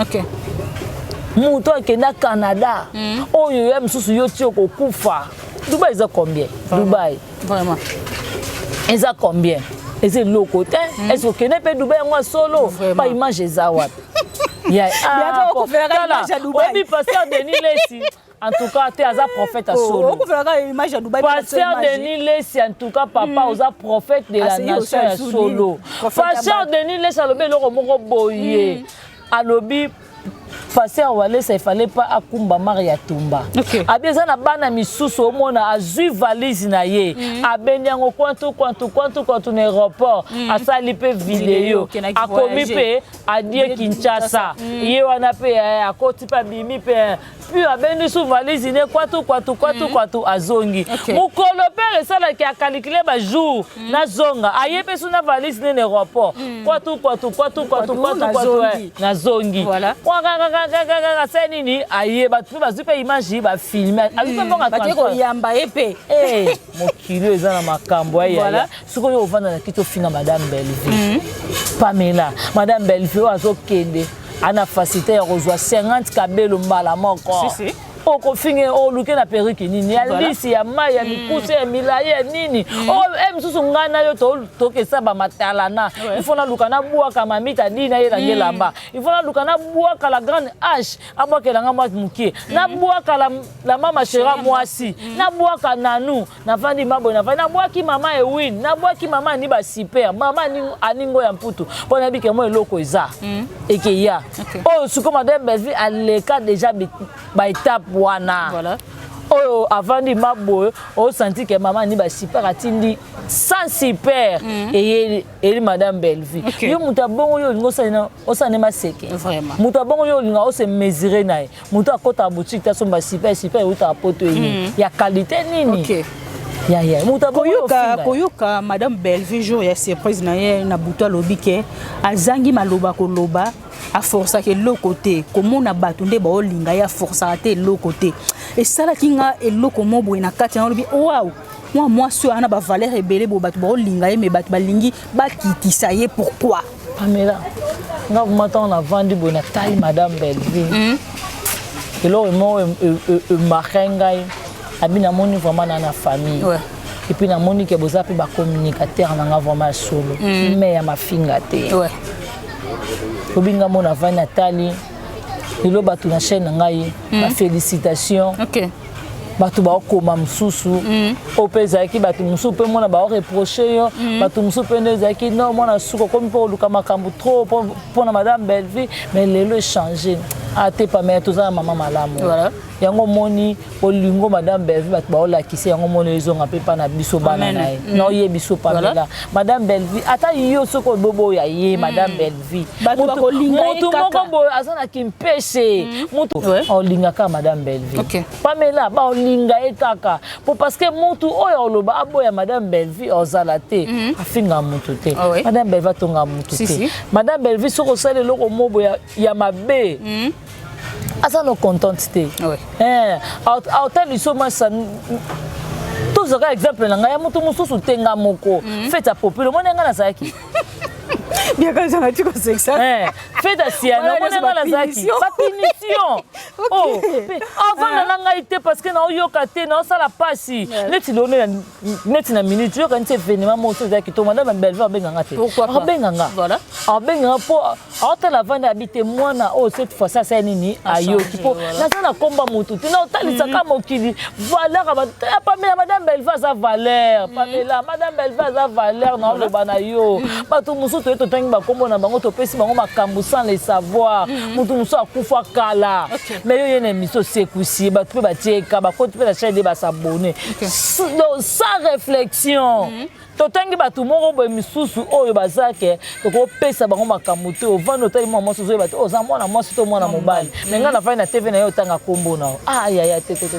moto akenda Canada, oyo ya mosusu yo ti okokufa. Dubai eza combien? Dubai Vraiment. eza combien? Eza eloko te. Est ce okende mpe Dubai yango ya solo? Baimage eza wapi? Oyebi pasteur Denis Lesi, en tout cas te, aza prophète ya solo. Pasteur Denis Lesi, en tout cas papa, oza prophète de la nation ya solo. Pasteur Denis Lesi alobi eloko moko boye, alobi pasteur Walesa, il fallait pas akumba mare ya tumba. Abi eza na bana misusu, omona azwi valise na ye, abendi yango kwantu kwantu kwantu kwantu na aéroport, asali mpe video, akomi mpe adie Kinshasa. Ye wana mpe akoti mpe abimi mpe, puis abendi su valise ne kwatu kwatu kwatu kwatu, azongi. Mokolo mpe esalaki acalculer bajour, nazonga, aye mpe su na valise ne na aéroport, kwatu kwatu kwatu kwatu kwatu kwatu, nazongi. Asali nini? Aye, bato mpe bazwi mpe image, bafilmer, azwi mpe mbongo. Koyamba ye mpe. Mokili oyo eza na makambo ayaya. Sikoyo ovanda na kiti, ofinga madame Bellevie Pamela. Madame Bellevie oyo azokende, ana facilité ya kozwa 50 kabelo mbala moko. Okofinge, oluke na perruque nini ya lisi, ya mai, ya mikuse, ya milai, ya nini oyo mosusu. Ngai na yo tokesa bamatalana. Il faut naluka nabwaka mamita di nayelanga elamba, il faut naluka nabwaka la grande h abwakelanga mwa mokie, nabwaka la mama shera mwasi, nabwaka nanu navandi maboye, navandi nabwaki mama Ewin, nabwaki mama ani basuper mama aningo ya mputu, mpo nayebi ke mo eloko eza ekeya. Oyo sikoyo madame Bellevie aleka déjà baétape wana. Oyo avandi maboye, osanti ke mama ani basuper atindi sans super, eyeli eli madame Bellevie. Yo moto abongo, yo olingi osala ne maseke. Moto abongo, yo olinga ose mesurer na ye. Moto akɔtaka boutique te, asomba super, super eutaka poto, ye ya qualité nini? Ya moto. Koyoka madame Bellevue jour ya surprise na ye na butu, alobi ke azangi maloba koloba, aforsaka eloko te, komona bato nde baolinga ye, aforsaka te eloko te. Esalaki nga eloko mo boye na kati yango, alobi: "Wow, mwa mwasi oyo ana bavaleur ebele boye, bato baolinga ye, me bato balingi bakitisa ye, pourquoi?" Pamela, nga vraiment, ntango navandi boye, natali madame Bellevue, eloko moko emarquer ngai, abi namoni vraiment na famille. Et puis namoni ke boza mpe bacommunicateur na nga vraiment ya solo, mais ya mafinga te. Obi nga mo navandi, natali lelo bato na chaîne na ngai, bafélicitation, bato baokoma mosusu oyo mpe ezalaki, bato mosusu mpe mona baoreprocher yo, bato mosusu mpe nde ezalaki no mwana suka okomi mpe koluka makambo trop mpona madame Bellevue. Mais lelo échange ate, Pamela, toza na mama malamu. Yango omoni bolingo madame Bellevue, bato baolakisa yango, omoni ezonga mpe mpa na biso bana na ye na oye biso. Pamela, madame Bellevue, ata yo soki oboboya ye, madame Bellevue, motu moko boye aza na kimpese, motu olingaka madame Bellevue, Pamela, baolinga ye kaka po parce que motu oyo oloba aboya madame Bellevue ozala te. Afinga motu te, madame Bellevue atonga motu te. Madame Bellevue, soki osali eloko mobo ya mabe, aza no contente te. Aotali so masa. Tozwaka exemple na ngai ya motu mosusu te, nga moko, fête ya popule, omoni ngai nazalaki. Bianca Zanga ti kosekisa. Eh, fête ya siana omoni nga nazalaki bapunition. Oh, avanda na ngai te parce que naoyoka te, naosala pasi neti lelo neti na minute yoka neti événement moko eza kitoko, madame Bellevue abenganga te, abenganga abenganga mpo aotala avanda abi te mwana oyo cette fois asali nini, ayoki mpo naza na komba motu te, na otalisaka mokili valeur. Pamela, madame Bellevue aza valeur. Pamela, madame Bellevue aza valeur. Na oloba na yo, bato mosusu toye totangi bakombo na bango, topesi bango makambo sans le savoir. Motu mosusu akufa kala, mais yo ye na émission osekusi bato mpe batieka, bakoti mpe na chaîne basabone sans réflexion. Totangi bato moko boye misusu oyo baza ke tokopesa bango makambo te. Ovandi, otali mwana mwasi, ozoyeba te oza mwana mwasi to mwana mobali. Me ngai nafandi na TV na ye, otanga kombo na yo, ayaya te te te,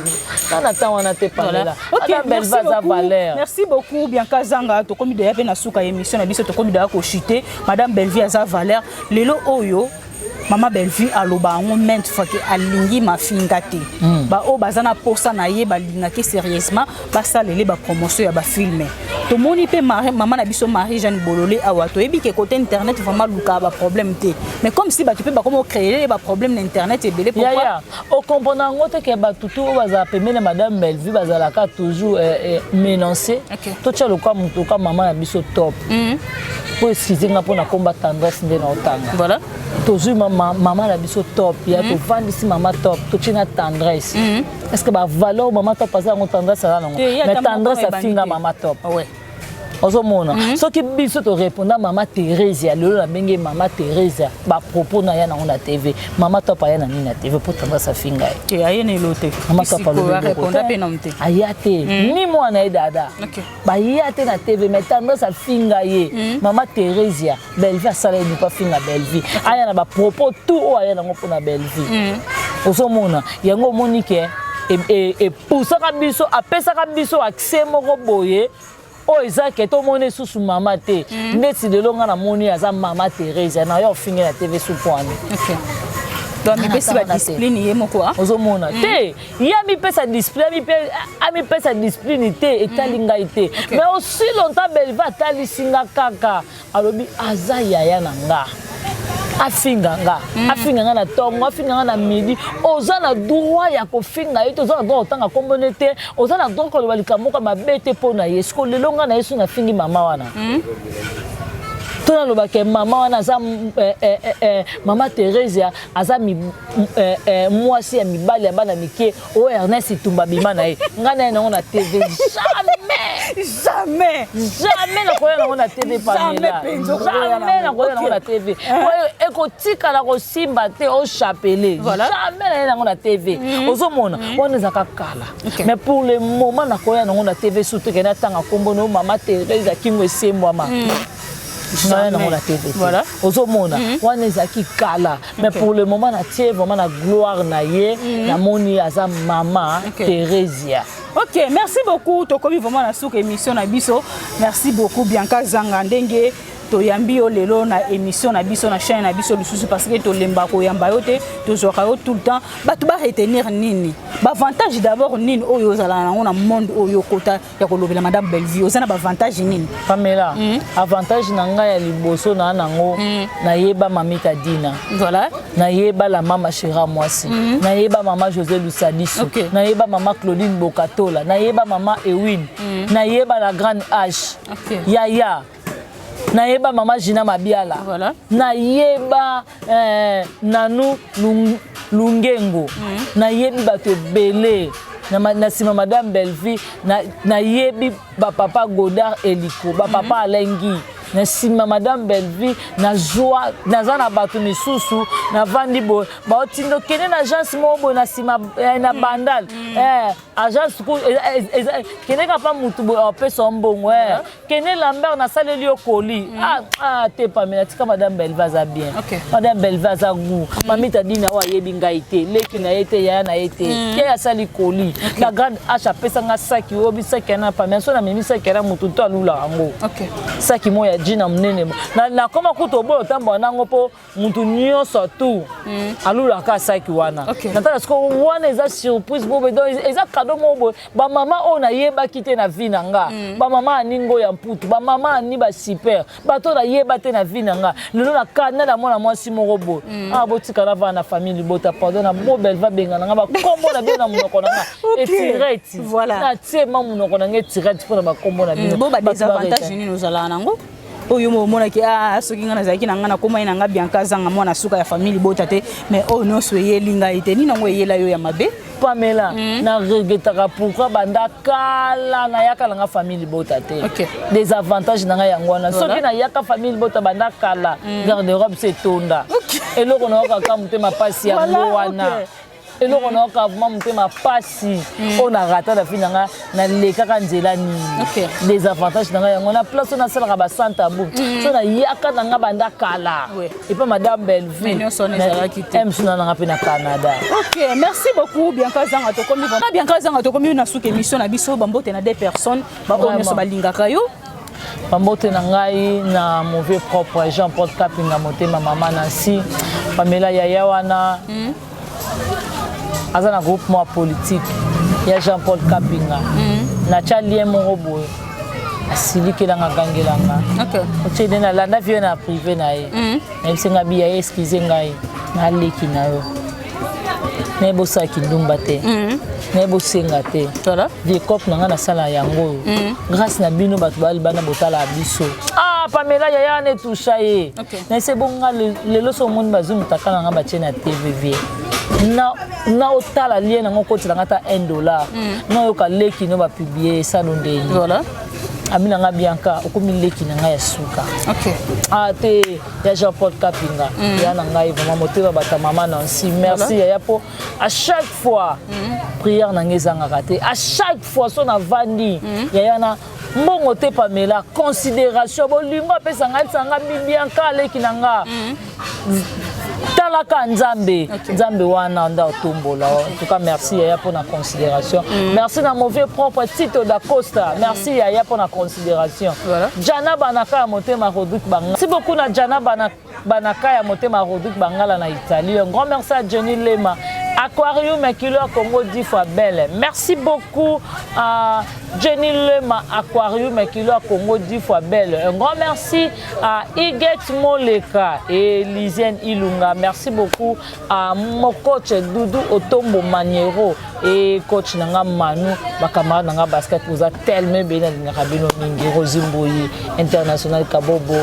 nga na ntan wana te. Pamela, madame Bellevue aza valeur. Merci beaucoup, Bianca Zanga. Tokomi deya mpe na suka ya émission na biso, tokomi deya kochite. Madame Bellevue aza valeur. Lelo oyo mama Bellevue aloba yango maintes fois ke alingi mafinga te. Baoyo baza na posa na ye, balingaki sérieusement basalele bapromotion ya bafilme. Tomoni mpe mama na biso Marie Jeanne Bolole awa, toyebi ke côté internet vraiment alukaka baproblème te, mais comme si bato mpe bakoma ocréer baproblème na internet ebele. Yaya, okomprendre yango te ke bato tu oyo bazala pembeni ya madame Bellevue bazalaka toujours menacé. Totya lokwa moto oka mama na biso top po excuse nga mpo na komba Tendresse nde na otanga. Tozwi mama na biso top ya, tovandisi mama top, totie na Tendresse. Est ce que bavaleur mama top aza yango, Tendresse aza nango? Mais Tendresse afinga mama top. Ozomona, soki biso toreponda mama Thérésia lelo, nabenge mama Thérésia, bapropos na ya nango na TV, mama top aya na nini na TV mpo Tendresse afinga ye? Aye na elo te. Mama top alobi aya te, ni mwana ye dada baya te na TV, mais Tendresse afinga ye. Mama Thérésia, Bellevue asala ye mpo afinga Bellevue, aya na bapropos tout oyo aya nango mpona Bellevue. Ozomona yango, omoni ke epusaka biso, apesaka biso accès moko boye oyo eza ke tomoni lisusu mama te. Ndeti lelo nga namoni aza mama Thérésia na yo, ofinge na TV supwani. Donc amipesi badiscipline ye moko. Ozomona te, ye amipesa discipline, amipesa discipline te, etali ngai te. Mais aussi longtemps Bellevue atalisi nga kaka, alobi aza yaya na nga, afinga nga, afinga nga na ntongo, afinga nga na midi, oza na droit ya kofinga ye te, oza na droit kotanga nkombone te, oza na droit koloba likambo moko mabe te mpo na ye. Siko lelo nga na ye so nafingi mama wana, to nalobaka mama wana aza mama Thérésia, aza mwasi ya mibali ya bana mike oyo Ernest Itumba bima na ye, ngai na ye nango na TV, jamais. Jamais. Jamais nakoya nango na TV. Pamela, jamais nakoya nango na TV oyo ekotikala kosimba te o chapelet. Jamais na ye nango na TV. Ozomona, wana ezalaka kala, mais pour le moment nakoya nango na TV surtout ke natanga nkombo no mama Therese Akingo esembwama, naya nango na TV te. Ozomona, wana ezalaki kala, mais pour le moment natie vraiment na gloire na ye, namoni aza mama Thérésia. Ok, merci beaucoup. Tokomi vraiment na suka émission na biso. Merci beaucoup, Bianca Zanga, ndenge toyambi yo lelo na émission na biso, na chaîne na biso lisusu, parce que tolemba koyamba yo te, tozwaka yo tout le temps. Bato baretenir nini? Baavantage d'abord nini oyo ozala nango na monde oyo okota ya kolobela madame Bellevue? Oza na baavantage nini? Pamela, avantage na ngai ya liboso na nango, nayeba Mamita Dina. Nayeba la mama Shera mwasi, nayeba mama José Lusadisu, nayeba mama Claudine Bokatola, nayeba mama Ewin, nayeba la grande H. Yaya, nayeba mama Gina Mabiala. Nayeba Nanu Lungengo. Nayebi bato ebele na nsima madame Bellevue. Nayebi bapapa Godard Eliko, bapapa Alengi na nsima madame Bellevue. Nazwa, naza na bato misusu, navandi boye, baotinda okende na agence moko boye na nsima na Bandal, agence kende kaka mutu boye apesa yo mbongo, kende Lambert, nasaleli yo koli. Ah, te Pamela, tika, madame Bellevue aza bien. Madame Bellevue aza goût. Mamita Dina oyo ayebi ngai te, leki na ye te, yaya na ye te, ye asali koli na grande H, apesanga saki oyo, bisaki yana Pamela. So namemi saki yana, motu to alulaka yango. Saki moko ya Ya jina monene, nakoma kutu oboyo otambola nango mpo mutu nyonso tu alulaka saki wana. Natala sikoyo wana eza surprise bobe, donc eza cadeau moko boye. Bamama oyo nayebaki te na vie na nga, bamama aningo ya mputu, bamama ani basuper, bato nayeba te na vie na nga, lelo nakanda na mwana mwasi moko boye. Ah, botika navanda na famille libota, pardon, na bobel babenga na nga bakombo na bino na monoko na nga etireti. Natie ma monoko na nga etireti mpo na bakombo na bino. Bo badésavantage nini ozalaka nango oyo mo omonaki? Ah, soki ngai nazalaki na ngai, nakomai na ngai Bianca azanga mwana suka ya famille libota te, mais oyo nyonso eyeli ngai te, nini yango eyela yo ya mabe? Pamela, na regrettaka pourquoi banda kala nayaka nanga famille libota te. Désavantage na ngai yango wana. Soki nayaka famille libota banda kala, garde robe se etonda. Eloko nayokaka motema pasi yango wana. Eloko nayoka vraiment motema pasi oyo na rata na vie na nga, nalekaka nzela nini. Désavantage na ngai yango na place oyo nasalaka basantabu, so nayaka na nga banda kala epa madame Bellevue. Nyonso wana ezalaki te. Mosu na nanga mpe na Canada. Ok, merci beaucoup Bianca Zanga. Tokomi vraiment, Bianca Zanga, tokomi na suka émission na biso. Bambote na des personnes baoyo nyonso balingaka yo. Bambote na ngai na mauvais propre Jean Paul Kapinga, motema mama Nancy Pamela, yaya wana aza na groupement politique ya Jean Paul Kapinga. Natya lien moko boye, asilikelanga, agangelanga. Otie nde nalanda vie na privé na ye, nayebisi nga biya ye: excuse ngai, naleki na yo, naye bosalaki ndumba te, naye bosenga te. Vie cope na ngai nasala yango oyo grâce na bino bato bali bana botala biso. Ah, Pamela, yaya wana etusha ye. Nayese bonga lelo so omoni bazwi motaka na ngai batie na tvv na na otala lien nango, okotelanga ata 1 dollar, nayoka leki no bapublier esalo ndeni. Ami na nga Bianca, okomi leki na ngai ya suka. Ah te, ya Jean Paul Kapinga, ya na ngai vraiment motema bata mama Nancy, merci yaya, mpo à chaque fois prière na ngai ezangaka te. À chaque fois so navandi, yaya na mbongo te, Pamela, considération, bolingo apesa ngai, ayebisa nga: Bianca, aleki na nga, talaka Nzambe. Nzambe wana nde otombola. En tout cas, merci yaya mpona considération. Merci na mauvais propre Tito da Costa. Merci yaya mpona considération. Jana Banaka ya motema Rodrigue Banga, merci beaucoup na Jana Banaka ya motema Rodrigue Bangala na Italie. Un grand merci à Jenny Lema Aquarium Kilo ya Congo, 10 fois belle. Merci beaucoup à Jenny Lema Aquarium Kilo ya Congo, 10 fois belle. Un grand merci à Iget Moleka et Lisiane Ilunga. Merci beaucoup à mon coach Doudou Otombo Maniero et coach nanga Manu, bacamarade nanga basket, oza tellement bien, nalingaka bino mingi. Rosi Mboyi International Kabobo,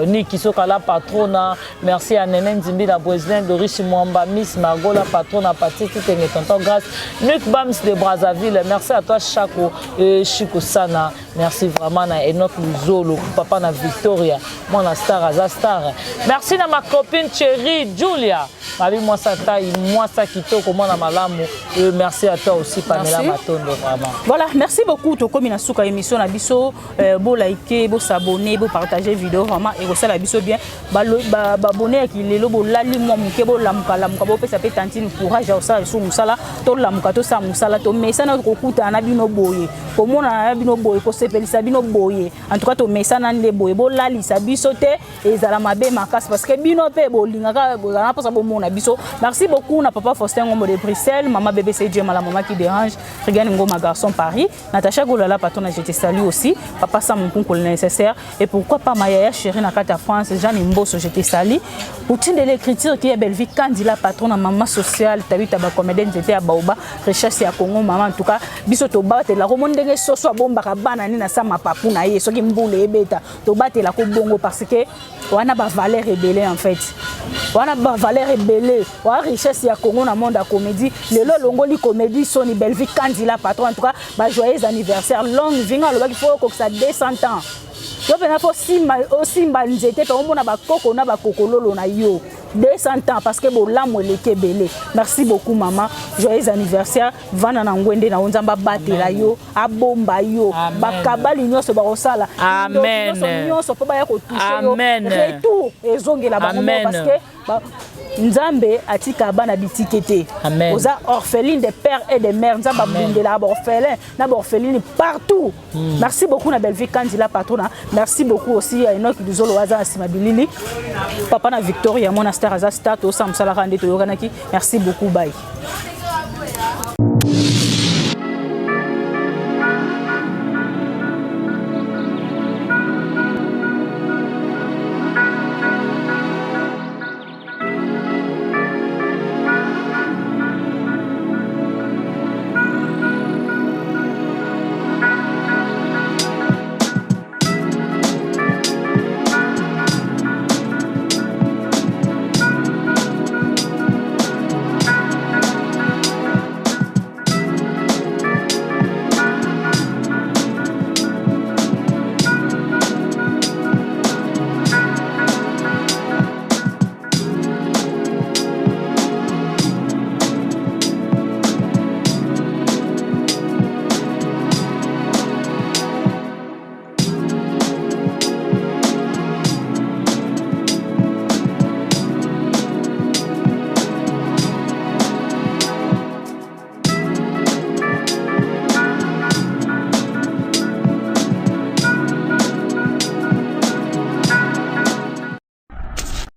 Niki Sokala patrona. Merci à Nene Nzimbi la Brésilien, Doris Mwamba, Miss Margot la patrona, Patiti Tenge, Tonton Grâce, Nuke Bams de Brazzaville. Merci à toi Chako et Chico Sana. Merci vraiment na Enoch Luzolo, papa na Victoria, mwana star aza star. Merci na ma copine chérie Julia Mabi, mwasa tai, mwasa kitoko, mwana malamu. Et merci à toi aussi Pamela. Merci. Matondo vraiment. Voilà, merci beaucoup. Tokomi na suka émission na biso. Bolike, bosabonner, bopartager vidéo, vraiment ekosala biso bien. Babone ya kilelo, bolali mwa moke, bolamukalamuka, bopesa mpe tantine courage ya kosala lisusu mosala. Tolamuka, tosala mosala, tomesana kokutana na bino boye, komonana na bino boye, kosepelisa bino boye. En tout cas, tomesana nde boye. Bolalisa biso te, ezala mabe makasi, parce que bino mpe bolingaka, bozala mposa bomona biso. Merci beaucoup na papa Faustin Ngombo de Bruxelles, mama BBC Dieu la maman qui dérange, Regan Ngoma garçon Paris, Natacha Golala patron, je te salue aussi, papa Sam Nkunku le nécessaire, et pourquoi pas ma yaya chérie na kati ya France, Jeanne Mboso, je te salue. Poutine de l'écriture qui est Bellevue Kandila patron na maman sociale Tabita ba comédienne nzete ya Baoba, richesse ya Congo maman. En tout cas, biso tobatelaka mo ndenge soso abombaka bana ni na sa mapapu na ye soki mbula ebeta, tobatelaka bongo, parce que wana bavaleur ebele, en fait wana bavaleur ebele, wana richesse ya Congo na monde ya comédie. Lelo elongoli comédie soni Bellevue Kandila patron. En tout cas, bajoyeux anniversaire, longue vie. Nga alobaki fo okokisa 200 ans, yo mpena fo osimba nzete mpe omona bakoko na bakokololo na yo. 200 ans, parce que bolamu eleki ebele. Merci beaucoup, mama, joyeux anniversaire. Vanda na ngwende na yo, Nzambe abatela yo, abomba yo. Bakabali nyonso bakosala nyonso nyonso mpo baya kotoucher yo, retour ezongela bango, parce que Nzambe atika bana bitike te. Oza orpheline de père et de mère. Nzambe abundelaka baorphelin na baorpheline partout. Merci beaucoup na Bellevue Kandila patrona. Merci beaucoup aussi ya Enoki Luzolo, aza na nsima bilili, papa na Victoria, mona star, aza star. Tosala mosalaka nde toyokanaki. Merci beaucoup, bye.